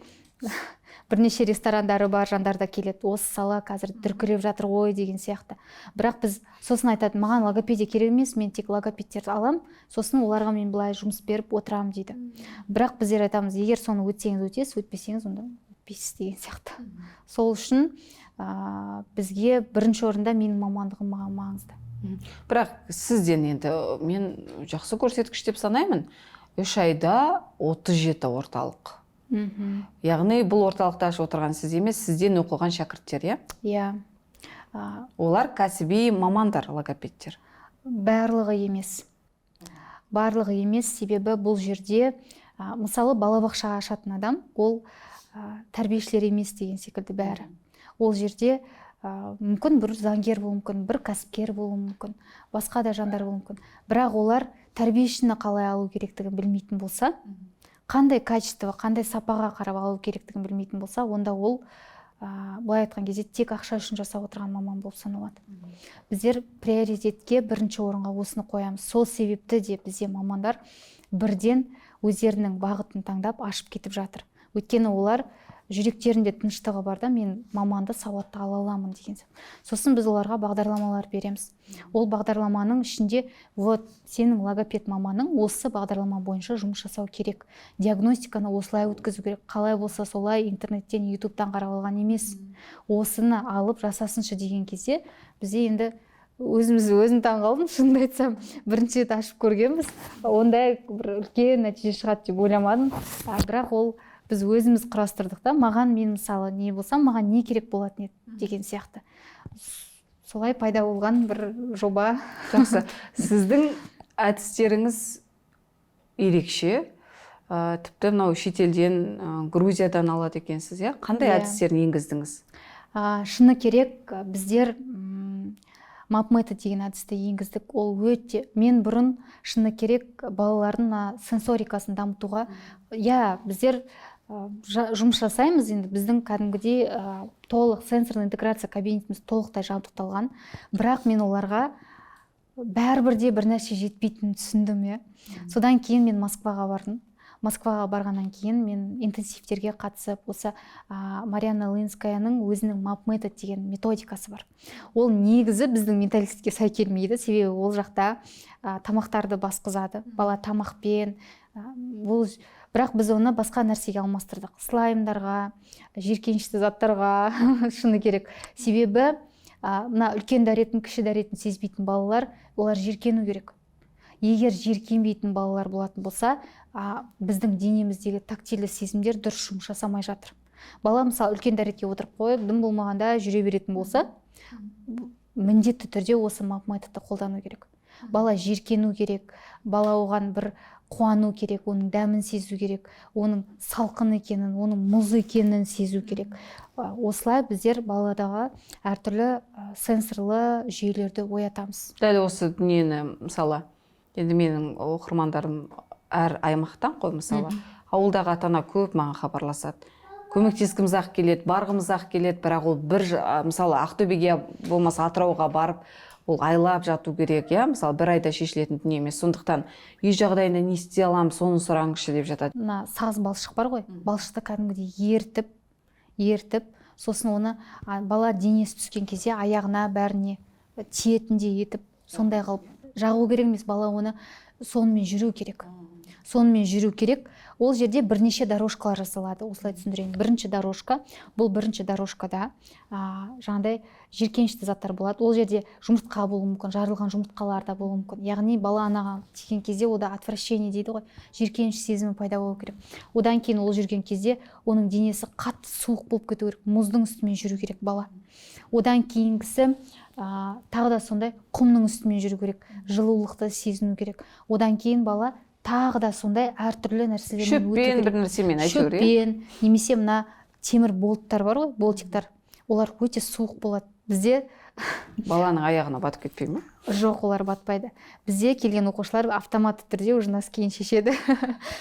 бірнеше ресторандары бар жандар да келеді, осы сала қазір дүркіреп жатыр ғой деген сияқты. Бірақ біз сосын айтады: «Маған логопедия керек емес, мен тек логопедтерді аламын, сосын оларға мен былай жұмыс беріп отырамын», — дейді. Бірақ біздер айтамыз: егер соны өтсеңіз, өтесіз, өтпесеңіз, онда өтпейсіз деген сияқты. Сол үшін бізге бірінші орында менің мамандығым маған маңызды. Бірақ сізден енді мен жақсы көрсеткіш деп санаймын, 3 айда 37 орталық. Яғни бұл орталықты ашып отырған сіз емес, сізден оқыған шәкірттер, иә? Иә. Олар кәсіби мамандар, логопедтер. Барлығы емес, барлығы емес. Себебі бұл жерде мысалы, балабақша ашатын адам ол тәрбиешілер емес деген секілді бәрі. Ол жерде мүмкін бір заңгер болуы мүмкін, бір кәсіпкер болуы мүмкін, басқа да жандар болуы мүмкін. Бірақ олар тәрбиешіні қалай алу керектігін білмейтін болса, қандай качество, қандай сапаға қарап алу керектігін білмейтін болса, онда ол былай айтқан кезде тек ақша үшін жасап отырған маман болып саналады. Біздер приоритетке, бірінші орынға осыны қоямыз. Сол себепті де бізде мамандар бірден өздерінің бағытын таңдап ашып кетіп жатыр. Өйткені олар жүректерінде тыныштығы бар да, мен маманды сауатты ала аламын деген сияқты. Сосын біз оларға бағдарламалар береміз. Ол бағдарламаның ішінде: вот сенің логопед маманың осы бағдарлама бойынша жұмыс жасау керек, диагностиканы осылай өткізу керек, қалай болса солай интернеттен, ютубтан қарап алған емес, осыны алып жасасыншы деген кезде, бізде енді өзіміз, өзім таң қалдым, шынымды айтсам. Бірінші рет ашып көргенбіз, ондай бір үлкен нәтиже шығады деп ойламадым. Бірақ ол біз өзіміз құрастырдық та, маған, мен мысалы не болсам, маған не керек болатын еді деген сияқты, солай пайда болған бір жоба. Жақсы. Сіздің әдістеріңіз Ерекше. Тіпті мынау шетелден, Грузиядан алады екенсіз, иә? Қандай Иә. әдістерін енгіздіңіз? Шыны керек, біздер MAP метод деген әдісті енгіздік. Ол өте, мен бұрын, шыны керек, балалардың мына сенсорикасын дамытуға, иә, біздер жұмыс жасаймыз. Енді біздің кәдімгідей толық сенсорный интеграция кабинетіміз толықтай жабдықталған, бірақ мен оларға бәрібір де бір нәрсе жетпейтінін түсіндім, иә. Содан кейін мен Москваға бардым. Москваға барғаннан кейін мен интенсивтерге қатысып, осы Марианна Лынскаяның өзінің MAP метод деген методикасы бар. Ол негізі біздің менталитетке сай келмейді, себебі ол жақта тамақтарды басқызады бала тамақпен, ол, бірақ біз оны басқа нәрсеге алмастырдық: слаймдарға, жиіркенішті заттарға. Шыны керек, себебі мына үлкен дәретін, кіші дәретін сезбейтін балалар, олар жиіркену керек. Егер жиіркенбейтін балалар болатын болса, біздің денеміздегі тактильді сезімдер дұрыс жұмыс жасамай жатыр. Бала, мысалы, үлкен дәретке отырып қойып, дым болмағанда жүре беретін болса, міндетті түрде осы MAP методты қолдану керек. Бала жиіркену керек, бала оған бір қуану керек, оның дәмін сезу керек, оның салқын екенін, оның мұз екенін сезу керек. Осылай біздер баладағы әртүрлі сенсорлы жүйелерді оятамыз. Дәл осы дүниені, мысалы, енді менің оқырмандарым әр аймақтан қой. Мысалы, ауылдағы ата ана көп маған хабарласады: көмектескіміз ақ келеді, барғымыз ақ келеді, бірақ ол бір мысалы, Ақтөбеге болмаса Атырауға барып, ол айлап жату керек, иә, мысалы, бір айда шешілетін дүние емес. Сондықтан үй жағдайында не істей аламын, соны сұраңызшы деп жатады. Мына сағыз балшық бар ғой, балшықты кәдімгідей ерітіп ерітіп, сосын оны бала денесі түскен кезде аяғына, бәріне тиетіндей етіп, сондай қылып жағу керек емес, бала оны сонымен жүру керек, сонымен жүру керек. Ол жерде бірнеше дорожкалар жасалады. Осылай түсіндірейін: бірінші дорожка, бұл бірінші дорожкада жаңағыдай жиіркенішті заттар болады. Ол жерде жұмыртқа болуы мүмкін, жарылған жұмыртқалар да болуы мүмкін. Яғни бала анаған тиген кезде ода отвращение дейді ғой, жиіркеніш сезімі пайда болу керек. Одан кейін ол жүрген кезде оның денесі қатты суық болып кету керек, мұздың үстімен жүру керек бала. Одан кейінгісі тағы да сондай құмның үстімен жүру керек, жылулықты сезіну керек. Одан кейін бала тағы да сондай әртүрлі нәрселермен өту Шөппен, керек. бір нәрсемен әйтеуір, иә. Шөппен немесе мына темір болттар бар ғой, болтиктар, олар өте суық болады. Бізде Баланың аяғына батып кетпей ме? Жоқ, олар батпайды. Бізде келген оқушылар автоматты түрде уже носкиін шешеді,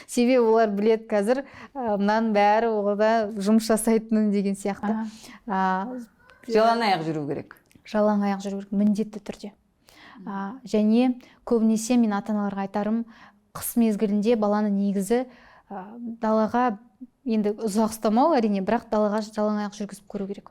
себебі олар біледі қазір мынаның бәрі ода жұмыс жасайтынын деген сияқты. Жалаң аяқ жүру керек. Жалаң аяқ жүру керек міндетті түрде. Және көбінесе мен ата аналарға айтарым: қыс мезгілінде баланы негізі далаға енді ұзақ ұстамау, әрине, бірақ далаға жалаң аяқ жүргізіп көру керек.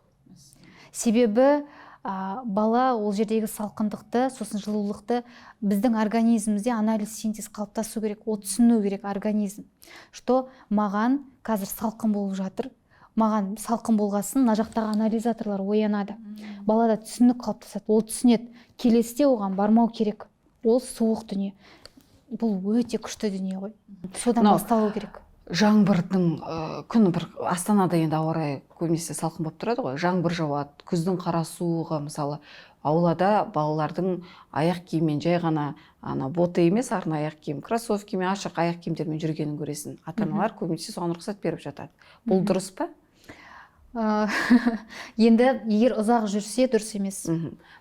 Себебі бала ол жердегі салқындықты, сосын жылулықты, біздің организмімізде анализ, синтез қалыптасу керек. Ол түсіну керек организм, что маған қазір салқын болып жатыр. Маған салқын болғасын, мына жақтағы анализаторлар оянады, балада түсінік қалыптасады. Ол түсінеді, келесіде оған бармау керек, ол суық дүние. Бұл өте күшті дүние ғой, содан басталу керек. Жаңбырдың күні бір Астанада енді ауа райы көбінесе салқын болып тұрады ғой, жаңбыр жауады, күздің қара суығы. Мысалы, аулада балалардың аяқ киіммен, жай ғана ана боты емес, арнайы аяқ киім, кроссовкимен, ашық аяқ киімдермен жүргенін көресің. Ата аналар көбінесе соған рұқсат беріп жатады. Бұл дұрыс па? Енді егер ұзақ жүрсе, дұрыс емес.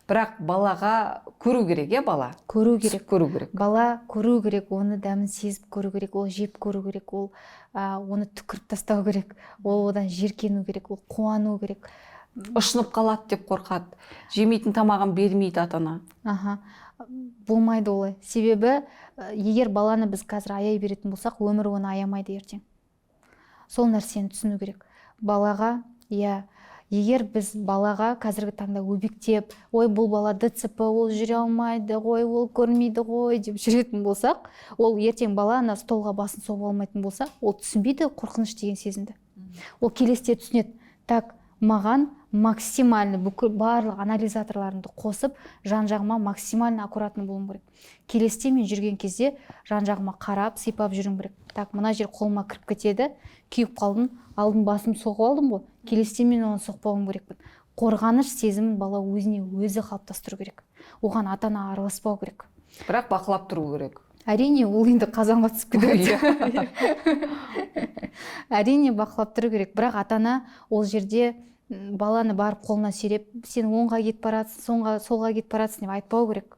Бірақ балаға көру керек, иә, бала Көру керек. түсіп көру керек. Бала көру керек, оны дәмін сезіп көру керек, ол жеп көру керек, ол оны түкіріп тастау керек, ол одан жиіркену керек, ол қуану керек. Ұшынып қалады деп қорқады, жемейтін тамағын бермейді ата ана. Аха, болмайды олай, себебі егер баланы біз қазір аяй беретін болсақ, өмір оны аямайды ертең. Сол нәрсені түсіну керек балаға, иә. Егер біз балаға қазіргі таңда өбектеп, ой, бұл бала ДЦП, ол жүре алмайды ғой, ол көрмейді ғой деп жүретін болсақ, ол ертең бала ана столға басын соғып алмайтын болса, ол түсінбейді қорқыныш деген сезімді. Ол келесіде түсінеді: так, маған максимально бүкіл барлық анализаторларымды қосып, жан жағыма максимально аккуратно болуым керек. Келесіде мен жүрген кезде жан жағыма қарап, сипап жүруім керек. Так, мына жер қолыма кіріп кетеді, күйіп қалдым, алдын басым соғып алдым ғой, келесіде мен оны соқпауым керекпін. Қорғаныш сезімін бала өзіне өзі қалыптастыру керек, оған ата ана араласпау керек. Бірақ бақылап тұру керек. Әрине, ол енді қазанға түсіп кетеді. Әрине, бақылап тұру керек, бірақ ата ана ол жерде баланы барып қолына сүйреп, сен оңға кетіп баратсың, солға кетіп баратсың деп айтпау керек.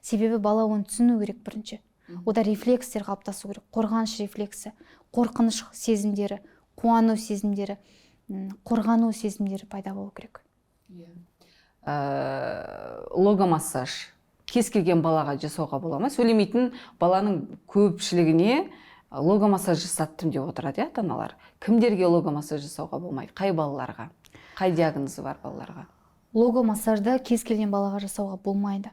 Себебі бала оны түсіну керек бірінші. Ода рефлекстер қалыптасу керек: қорғаныш рефлексі, қорқыныш сезімдері, қуану сезімдері, қорғану сезімдері пайда болу керек. Логомассаж кез келген балаға жасауға бола ма? Сөйлемейтін баланың көпшілігіне логомассаж жасаттым деп отырады, иә, ата аналар. Кімдерге логомассаж жасауға болмайды? Қай балаларға, қай диагнозы бар балаларға? Логомассажды кез келген балаға жасауға болмайды.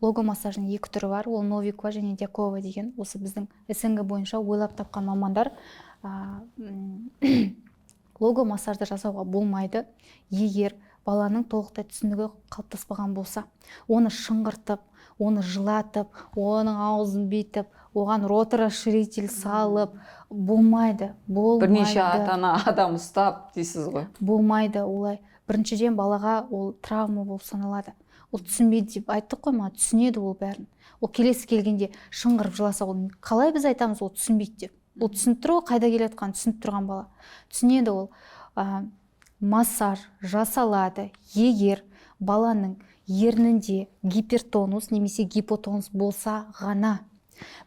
Логомассаждың екі түрі бар, ол Новикова және Дьякова деген, осы біздің СНГ бойынша ойлап тапқан мамандар. Логомассажды жасауға болмайды, егер баланың толықтай түсінігі қалыптаспаған болса. Оны шыңғыртып, оны жылатып, оның аузын бүйтіп, оған роторасширитель салып болмайды, болмайды. Бірнеше ата ана адам ұстап дейсіз ғой. Болмайды олай. Біріншіден, балаға ол травма болып саналады. Ол түсінбейді деп айттық қой маған, түсінеді ол бәрін. Ол келесі келгенде шыңғырып жыласа, ол қалай біз айтамыз ол түсінбейді деп? Ол түсініп тұр ғой, қайда келе жатқанын түсініп тұрған бала түсінеді ол. Массаж жасалады, егер баланың ернінде гипертонус немесе гипотонус болса ғана.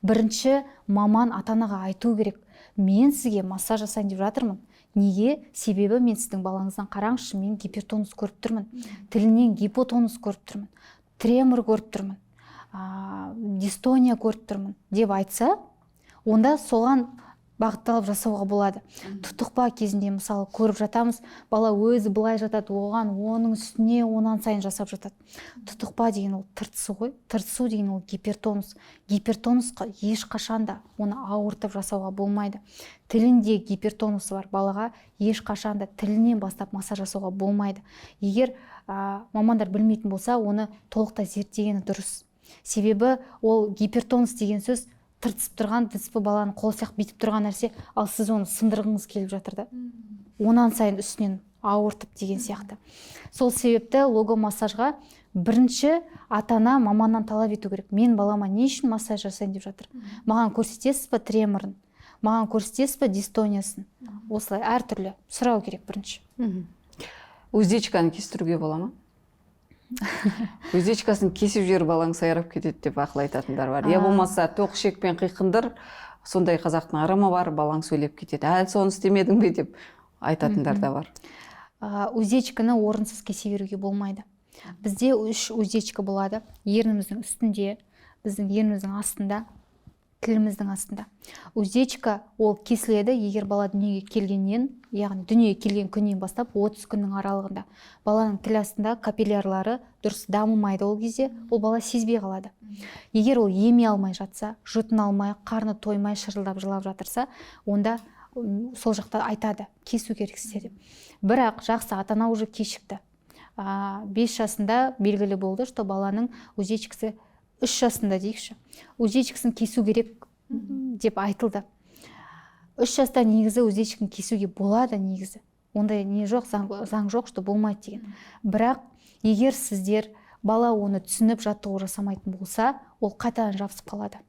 Бірінші маман ата анаға айту керек: мен сізге массаж жасайын деп жатырмын. Неге? Себебі мен сіздің балаңыздан, қараңызшы, мен гипертонус көріп тұрмын, тілінен гипотонус көріп тұрмын, тремор көріп тұрмын, дистония көріп тұрмын деп айтса, онда соған бағытталып жасауға болады. Тұтықпа кезінде, мысалы, көріп жатамыз, бала өзі былай жатады, оған оның үстіне онан сайын жасап жатады. Тұтықпа деген ол тыртысу ғой. Тыртысу деген ол гипертонус. Гипертонусқа ешқашан да оны ауыртып жасауға болмайды. Тілінде гипертонусы бар балаға ешқашан да тілінен бастап массаж жасауға болмайды. Егер мамандар білмейтін болса, оны толықтай зерттегені дұрыс. Себебі ол гипертонус деген сөз тыртысып тұрған ДЦП баланың қолы сияқты бүйтіп тұрған нәрсе, ал сіз оны сындырғыңыз келіп жатыр да, онан сайын үстінен ауыртып деген сияқты. Сол себепті логомассажға бірінші ата ана маманнан талап ету керек: мен балама не үшін массаж жасайын деп жатыр, маған көрсетесіз ба треморын, маған көрсетесіз ба дистониясын? Осылай әртүрлі сұрау керек бірінші. Уздечканы кестіруге бола ма? Уздечкасын кесіп жібер, балаң сайрап кетеді деп ақыл айтатындар бар. Я болмаса тоқ ішекпен қиқындыр, сондай қазақтың ырымы бар, балаң сөйлеп кетеді, әлі соны істемедің бе деп айтатындар да бар. Уздечканы орынсыз кесе беруге болмайды. Бізде үш уздечка болады: ерніміздің үстінде, біздің ерніміздің астында, тіліміздің астында. Уздечка ол кесіледі, егер бала дүниеге келгеннен, яғни дүниеге келген күннен бастап 30 күннің аралығында баланың тіл астында капиллярлары дұрыс дамымайды. Ол кезде ол бала сезбей қалады. Егер ол еме алмай жатса, жұтына алмай, қарны тоймай, шырылдап жылап жатырса, онда сол жақта айтады, кесу керексіздер деп. Бірақ жақсы ата ана уже кешікті, 5 жасында белгілі болды, что баланың уздечкасы, 3 жасында дейікші, уздечкасын кесу керек деп айтылды. 3 жаста негізі уздечканы кесуге болады, негізі ондай не жоқ, заң жоқ, что болмайды деген. Бірақ егер сіздер бала оны түсініп жаттығу жасамайтын болса, ол қайтадан жабысып қалады.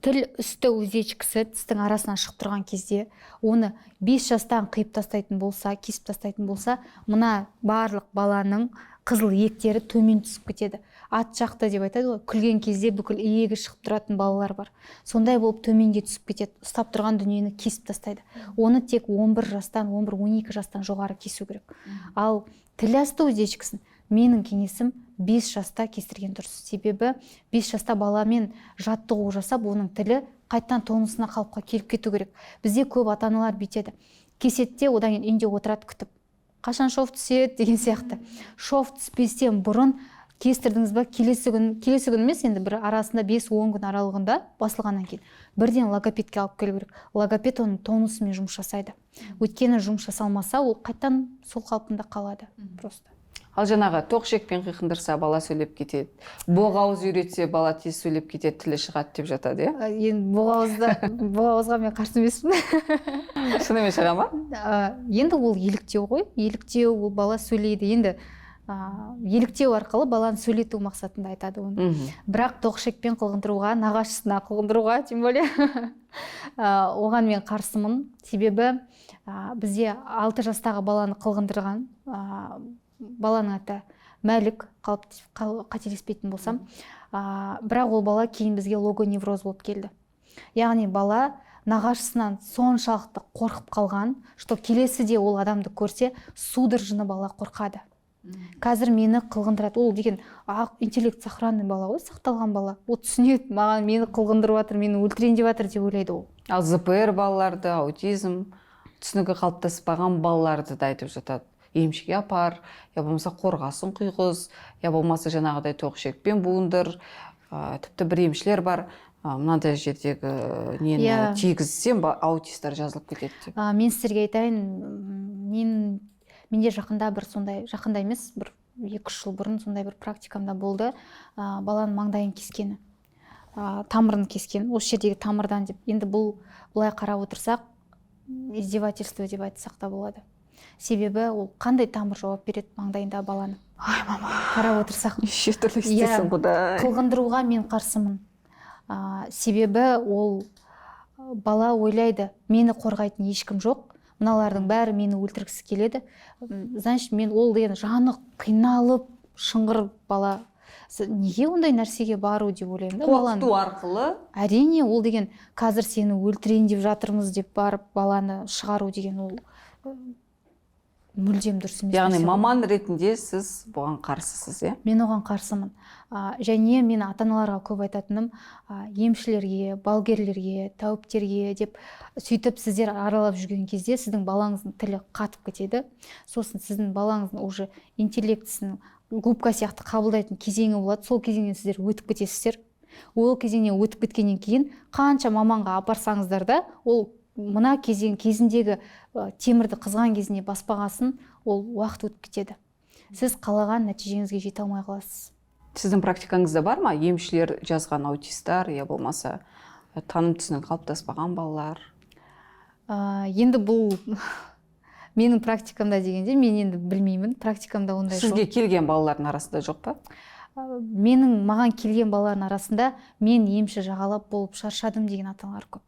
Тіл үсті уздечкасы тістің арасынан шығып тұрған кезде оны 5 жастан қиып тастайтын болса, кесіп тастайтын болса, мына барлық баланың қызыл иектері төмен түсіп кетеді. Ат жақты деп айтады ғой, күлген кезде бүкіл иегі шығып тұратын балалар бар. Сондай болып төменге түсіп кетеді, ұстап тұрған дүниені кесіп тастайды. Оны тек 11 жастан, 11-12 жастан жоғары кесу керек. Ал тіл асты уздечкасын менің кеңесім, 5 жаста кестірген дұрыс. Себебі 5 жаста баламен жаттығу жасап, оның тілі қайтадан тонусына, қалыпқа келіп кету керек. Бізде көп ата аналар бүйтеді: кеседі де, одан кейін үйінде отырады күтіп, қашан шов түседі деген сияқты. Шов түспестен бұрын кестірдіңіз ба, келесі күн, келесі күн емес енді, бір арасында 5-10 күн аралығында басылғаннан кейін бірден логопедке алып келу керек. Логопед оның тонусымен жұмыс жасайды. Өйткені жұмыс жасалмаса, ол қайтадан сол қалпында қалады просто. Ал жаңағы тоқ ішекпен қиқындырса, бала сөйлеп кетеді, боғауыз үйретсе, бала тез сөйлеп кетеді, тілі шығады деп жатады, иә? Енді боғауызға мен қарсы емеспін. Шынымен шыға ма? Енді ол еліктеу ғой, еліктеу, ол бала сөйлейді енді. Еліктеу арқылы баланы сөйлету мақсатында айтады оны. Бірақ тоқ ішекпен қылғындыруға, нағашысына қылғындыруға тем более, оған мен қарсымын. Себебі бізде 6 жастағы баланы қылғындырған, баланың аты Мәлік, қателеспейтін болсам, бірақ ол бала кейін бізге логоневроз болып келді. Яғни бала нағашысынан соншалықты қорқып қалған, что келесіде ол адамды көрсе, судорожно бала қорқады. Қазір мені қылғындырады ол деген ақ интеллект сохранный бала ғой, сақталған бала. Ол түсінеді, маған, мені қылғындырып жатыр, мені өлтірейін деп жатыр деп ойлайды ол. Ал ЗПР балаларды, аутизм түсінігі қалыптаспаған балаларды да айтып жатады: емшіге апар, я болмаса қорғасын құйғыз, я болмаса жаңағыдай тоқ ішекпен буындыр. Тіпті бір емшілер бар, мынандай жердегі нені тигізсем, аутисттер жазылып кетеді деп. Мен сіздерге айтайын, менде жақында бір сондай, жақында емес, бір 2-3 жыл бұрын сондай бір практикамда болды. Баланың маңдайын кескені, тамырын кескен, осы жердегі тамырдан деп. Енді бұл былай қарап отырсақ, издевательство деп айтсақ та болады. Себебі ол қандай тамыр жауап береді маңдайында баланың? Ай, мама. Қарап отырсақ. Неше түрлі істейсің, құдай. Қылғындыруға мен қарсымын. Себебі ол бала ойлайды: мені қорғайтын ешкім жоқ, мыналардың бәрі мені өлтіргісі келеді. Значит, мен ол деген жаны қиналып шыңғырып бала неге ондай нәрсеге бару деп ойлаймын да баланы. Қорқыту арқылы. Әрине, ол деген қазір сені өлтірейін деп жатырмыз деп барып баланы шығару деген ол мүлдем дұрыс емес Яғни нәрсе ғой. маман ретінде сіз бұған қарсысыз, иә? Мен оған қарсымын. Және мен ата аналарға көп айтатыным, емшілерге, балгерлерге, тәуіптерге деп сөйтіп сіздер аралап жүрген кезде сіздің балаңыздың тілі қатып кетеді. Сосын сіздің балаңыздың уже интеллектісінің губка сияқты қабылдайтын кезеңі болады. Сол кезеңнен сіздер өтіп кетесіздер. Ол кезеңнен өтіп кеткеннен кейін қанша маманға апарсаңыздар да, ол мына кезең кезіндегі темірді қызған кезінде баспағасын, ол уақыт өтіп кетеді, сіз қалаған нәтижеңізге жете алмай қаласыз. Сіздің практикаңызда бар ма емшілер жазған аутисттар, я болмаса таным түсінігі қалыптаспаған балалар? Енді бұл менің практикамда дегенде, мен енді білмеймін, практикамда ондай жоқ. Сізге келген балалардың арасында жоқ па? Менің, маған келген балалардың арасында мен емші жағалап болып шаршадым деген ата аналар көп.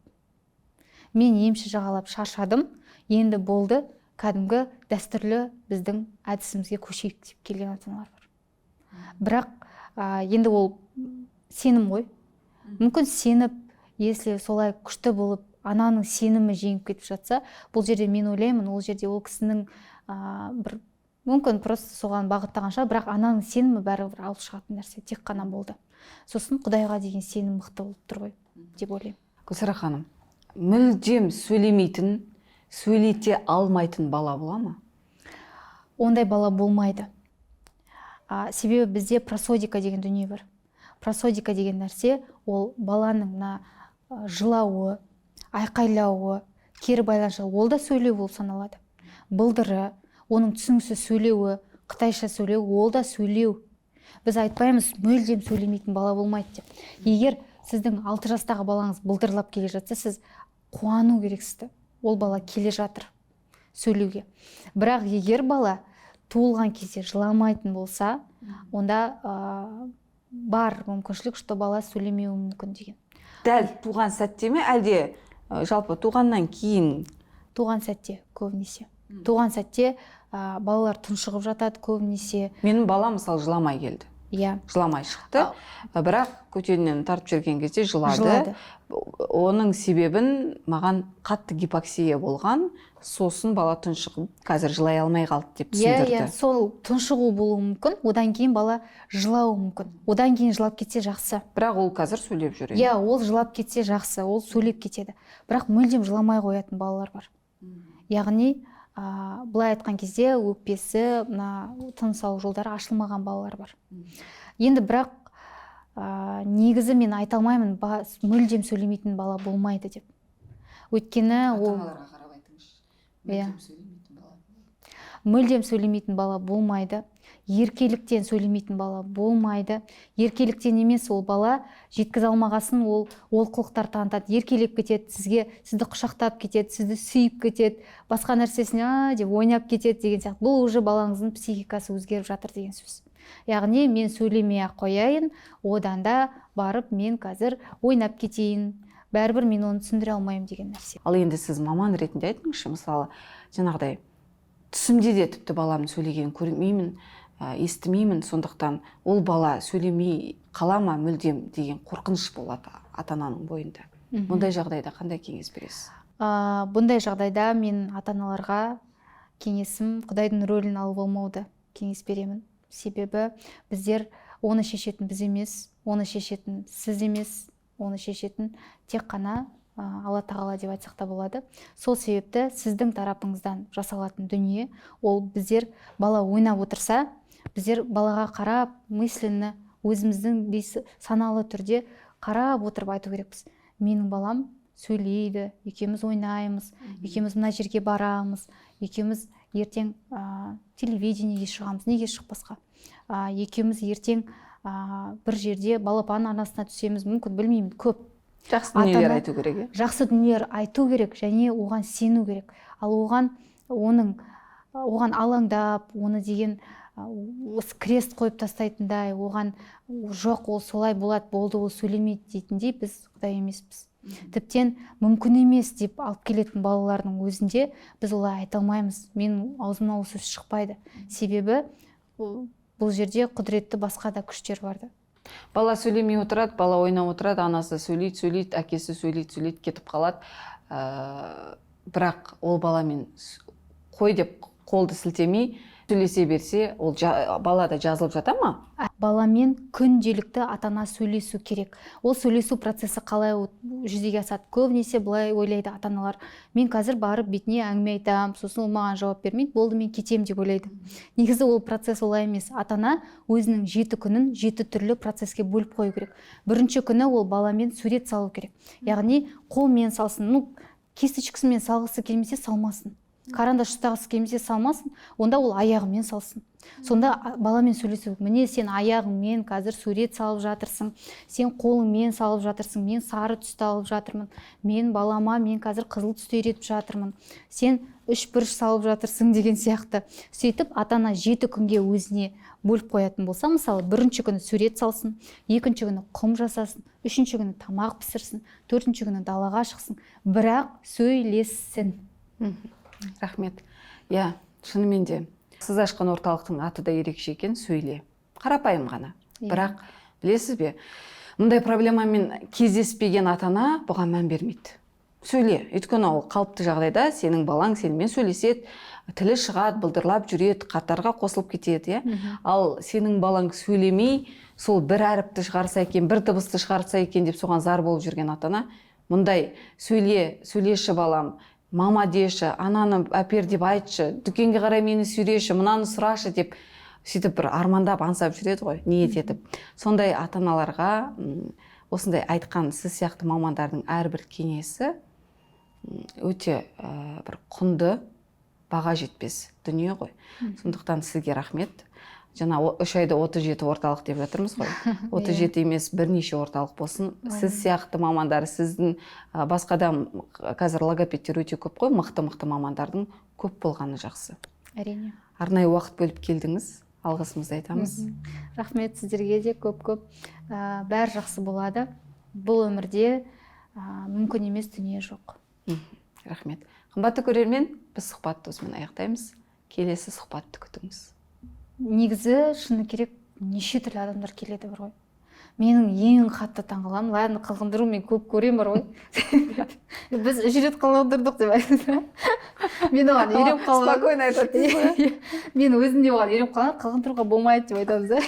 Мен емші жағалап шаршадым, енді болды, кәдімгі дәстүрлі біздің әдісімізге көшейік деп келген ата аналар бар. Бірақ енді ол сенім ғой, мүмкін сеніп, если солай күшті болып ананың сенімі жеңіп кетіп жатса, бұл жерде мен ойлаймын, ол жерде ол кісінің бір мүмкін просто соған бағыттаған шығар. Бірақ ананың сенімі бәрібір алып шығатын нәрсе тек қана болды. Сосын құдайға деген сенім мықты болып тұр ғой деп ойлаймын. Гүлсара ханым, мүлдем сөйлемейтін, сөйлете алмайтын бала бола ма? Ондай бала болмайды. Себебі бізде просодика деген дүние бар. Просодика деген нәрсе ол баланың мына жылауы, айқайлауы, кері байланыс, ол да сөйлеу болып саналады. Былдыры, оның түсініксіз сөйлеуі, қытайша сөйлеу, ол да сөйлеу. Біз айтпаймыз мүлдем сөйлемейтін бала болмайды деп. Егер сіздің 6 жастағы балаңыз былдырлап келе жатса, сіз қуану керексіз да, ол бала келе жатыр сөйлеуге. Бірақ егер бала туылған кезде жыламайтын болса, онда бар мүмкіншілік, что бала сөйлемеуі мүмкін деген. Дәл туған сәтте ме, әлде жалпы туғаннан кейін? Туған сәтте көбінесе. Туған сәтте балалар тұншығып жатады көбінесе. Менің балам, мысалы, жыламай келді. Жыламай шықты. Бірақ көтеннен тартып жіберген кезде жылады. Жылады. Оның себебін маған қатты гипоксия болған, сосын бала тұншығып, қазір жылай алмай қалды деп түсіндірді. Иә, сол тұншығу болуы мүмкін. Одан кейін бала жылауы мүмкін. Одан кейін жылап кетсе, жақсы. Бірақ ол қазір сөйлеп жүр енді. Иә, ол жылап кетсе, жақсы, ол сөйлеп кетеді. Бірақ мүлдем жыламай қоятын балалар бар. Яғни былай айтқан кезде, өкпесі, мына тыныс алу жолдары ашылмаған балалар бар. Енді бірақ негізі мен айта алмаймын мүлдем сөйлемейтін бала болмайды деп. Өйткені ол қарап айтыңызшы. Иә. Сөйлемейтін бала. Мүлдем сөйлемейтін бала болмайды, еркеліктен сөйлемейтін бала болмайды. Еркеліктен емес, ол бала жеткізе алмағасын ол олқылықтар танытады, еркелеп кетеді сізге, сізді құшақтап кетеді, сізді сүйіп кетеді, басқа нәрсесіне «а» деп ойнап кетеді деген сияқты. Бұл уже балаңыздың психикасы өзгеріп жатыр деген сөз. Яғни мен сөйлемей ақ қояйын, одан да барып мен қазір ойнап кетейін, бәрібір мен оны түсіндіре алмаймын деген нәрсе. Ал енді сіз маман ретінде айтыңызшы, мысалы, жаңағыдай түсімде де тіпті баламның сөйлегенін көрмеймін, естімеймін, сондықтан ол бала сөйлемей қала ма мүлдем деген қорқыныш болады ата ананың бойында. Мұндай жағдайда қандай кеңес бересіз? Бұндай жағдайда мен ата аналарға кеңесім: құдайдың рөлін алып алмауды кеңес беремін. Себебі біздер оны шешетін біз емес, оны шешетін сіз емес, оны шешетін тек қана Алла Тағала деп айтсақ та болады. Сол себепті сіздің тарапыңыздан жасалатын дүние ол біздер бала ойнап отырса, біздер балаға қарап, мысленно, өзіміздің саналы түрде қарап отырып айту керекпіз: менің балам сөйлейді, екеуміз ойнаймыз, екеуміз мына жерге барамыз, екеуміз ертең телевидениеге шығамыз, неге шықпасқа, екеуміз ертең бір жерде «Балапан» арнасына түсеміз мүмкін, білмеймін, көп жақсы дүниелер ата-ана айту керек, иә. Жақсы дүниелер айту керек және оған сену керек. Ал оған оның оған алаңдап, оны деген осы крест қойып тастайтындай, оған жоқ, ол солай болады, болды, ол сөйлемейді дейтіндей, біз құдай емеспіз. Тіптен мүмкін емес деп алып келетін балалардың өзінде біз олай айта алмаймыз. Менің аузымнан ол сөз шықпайды, себебі бұл жерде құдіретті басқа да күштер бар да. Бала сөйлемей отырады, бала ойнап отырады, анасы сөйлейді, сөйлейді, әкесі сөйлейді, сөйлейді, кетіп қалады. Бірақ ол баламен қой деп қолды сілтемей сөйлесе берсе, ол бала да жазылып жата ма? Баламен күнделікті ата ана сөйлесу керек. Ол сөйлесу процесі қалай жүзеге асады? Көбінесе былай ойлайды ата аналар: мен қазір барып бетіне әңгіме айтамын, сосын ол маған жауап бермейді, болды, мен кетемін деп ойлайды. Негізі ол процесс олай емес. Ата ана өзінің 7 күнін жеті түрлі процесске бөліп қою керек. Бірінші күні ол баламен сурет салу керек, яғни қолмен салсын, ну, кисточкасымен салғысы келмесе, салмасын, карандаш ұстағысы келмесе, салмасын, онда ол аяғымен салсын. Сонда баламен сөйлесу: міне, сен аяғыңмен қазір сурет салып жатырсың, сен қолыңмен салып жатырсың, мен сары түсті алып жатырмын, мен балама мен қазір қызыл түсті үйретіп жатырмын, сен үш бұрыш салып жатырсың деген сияқты. Сөйтіп ата ана 7 күнге өзіне бөліп қоятын болса, мысалы, бірінші күні сурет салсын, екінші күні құм жасасын, үшінші күні тамақ пісірсін, төртінші күні далаға шықсын, бірақ сөйлессін. Рахмет. Иә, шынымен де сіз ашқан орталықтың аты да ерекше екен, «Сөйле», қарапайым ғана. Бірақ білесіз бе, мұндай проблемамен кездеспеген ата ана бұған мән бермейді. Сөйле, өйткені ол қалыпты жағдайда сенің балаң сенімен сөйлеседі, тілі шығады, былдырлап жүреді, қатарға қосылып кетеді, иә. Ал сенің балаң сөйлемей, сол бір әріпті шығарса екен, бір дыбысты шығарса екен деп соған зар болып жүрген ата ана мұндай «сөйле, сөйлеші, балам, мама деші, ананы әпер деп айтшы, дүкенге қарай мені сүйреші, мынаны сұрашы» деп сөйтіп бір армандап, аңсап жүреді ғой, ниет етіп. Сондай ата аналарға осындай айтқан сіз сияқты мамандардың әрбір кеңесі өте бір құнды, баға жетпес дүние ғой. Сондықтан сізге рахмет. Жаңа 3 айда 37 орталық деп жатырмыз ғой, 37 емес, бірнеше орталық болсын. Сіз сияқты мамандар, сіздің басқа да қазір логопедтер өте көп қой, мықты мықты мамандардың көп болғаны жақсы. Әрине. Арнайы уақыт бөліп келдіңіз, алғысымызды айтамыз. Рахмет сіздерге де көп көп. Бәрі жақсы болады. Бұл өмірде мүмкін емес дүние жоқ. Рахмет. Қымбатты көрермен, біз сұхбатты осымен аяқтаймыз. Келесі сұхбатты күтіңіз. Негізі, шыны керек, неше түрлі адамдар келеді бар ғой. Менің ең қатты таңғаламын, ладно, қылқындыру мен көп көремін бар ғой, біз үш рет қылқындырдық деп айтады, мен оған үйреніп қалғанмын. Спокойно айтады дейсіз ғой. Мен өзім де оған үйреніп қалғанмын, қылқындыруға болмайды деп айтамыз да.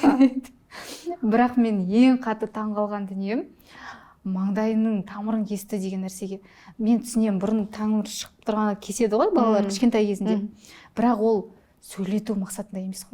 Бірақ мен ең қатты таңғалған дүнием маңдайының тамырын кесті деген нәрсеге. Мен түсінемін, бұрын тамыр шығып тұрғанда кеседі ғой балалар кішкентай кезінде, бірақ ол сөйлету мақсатында емес қой.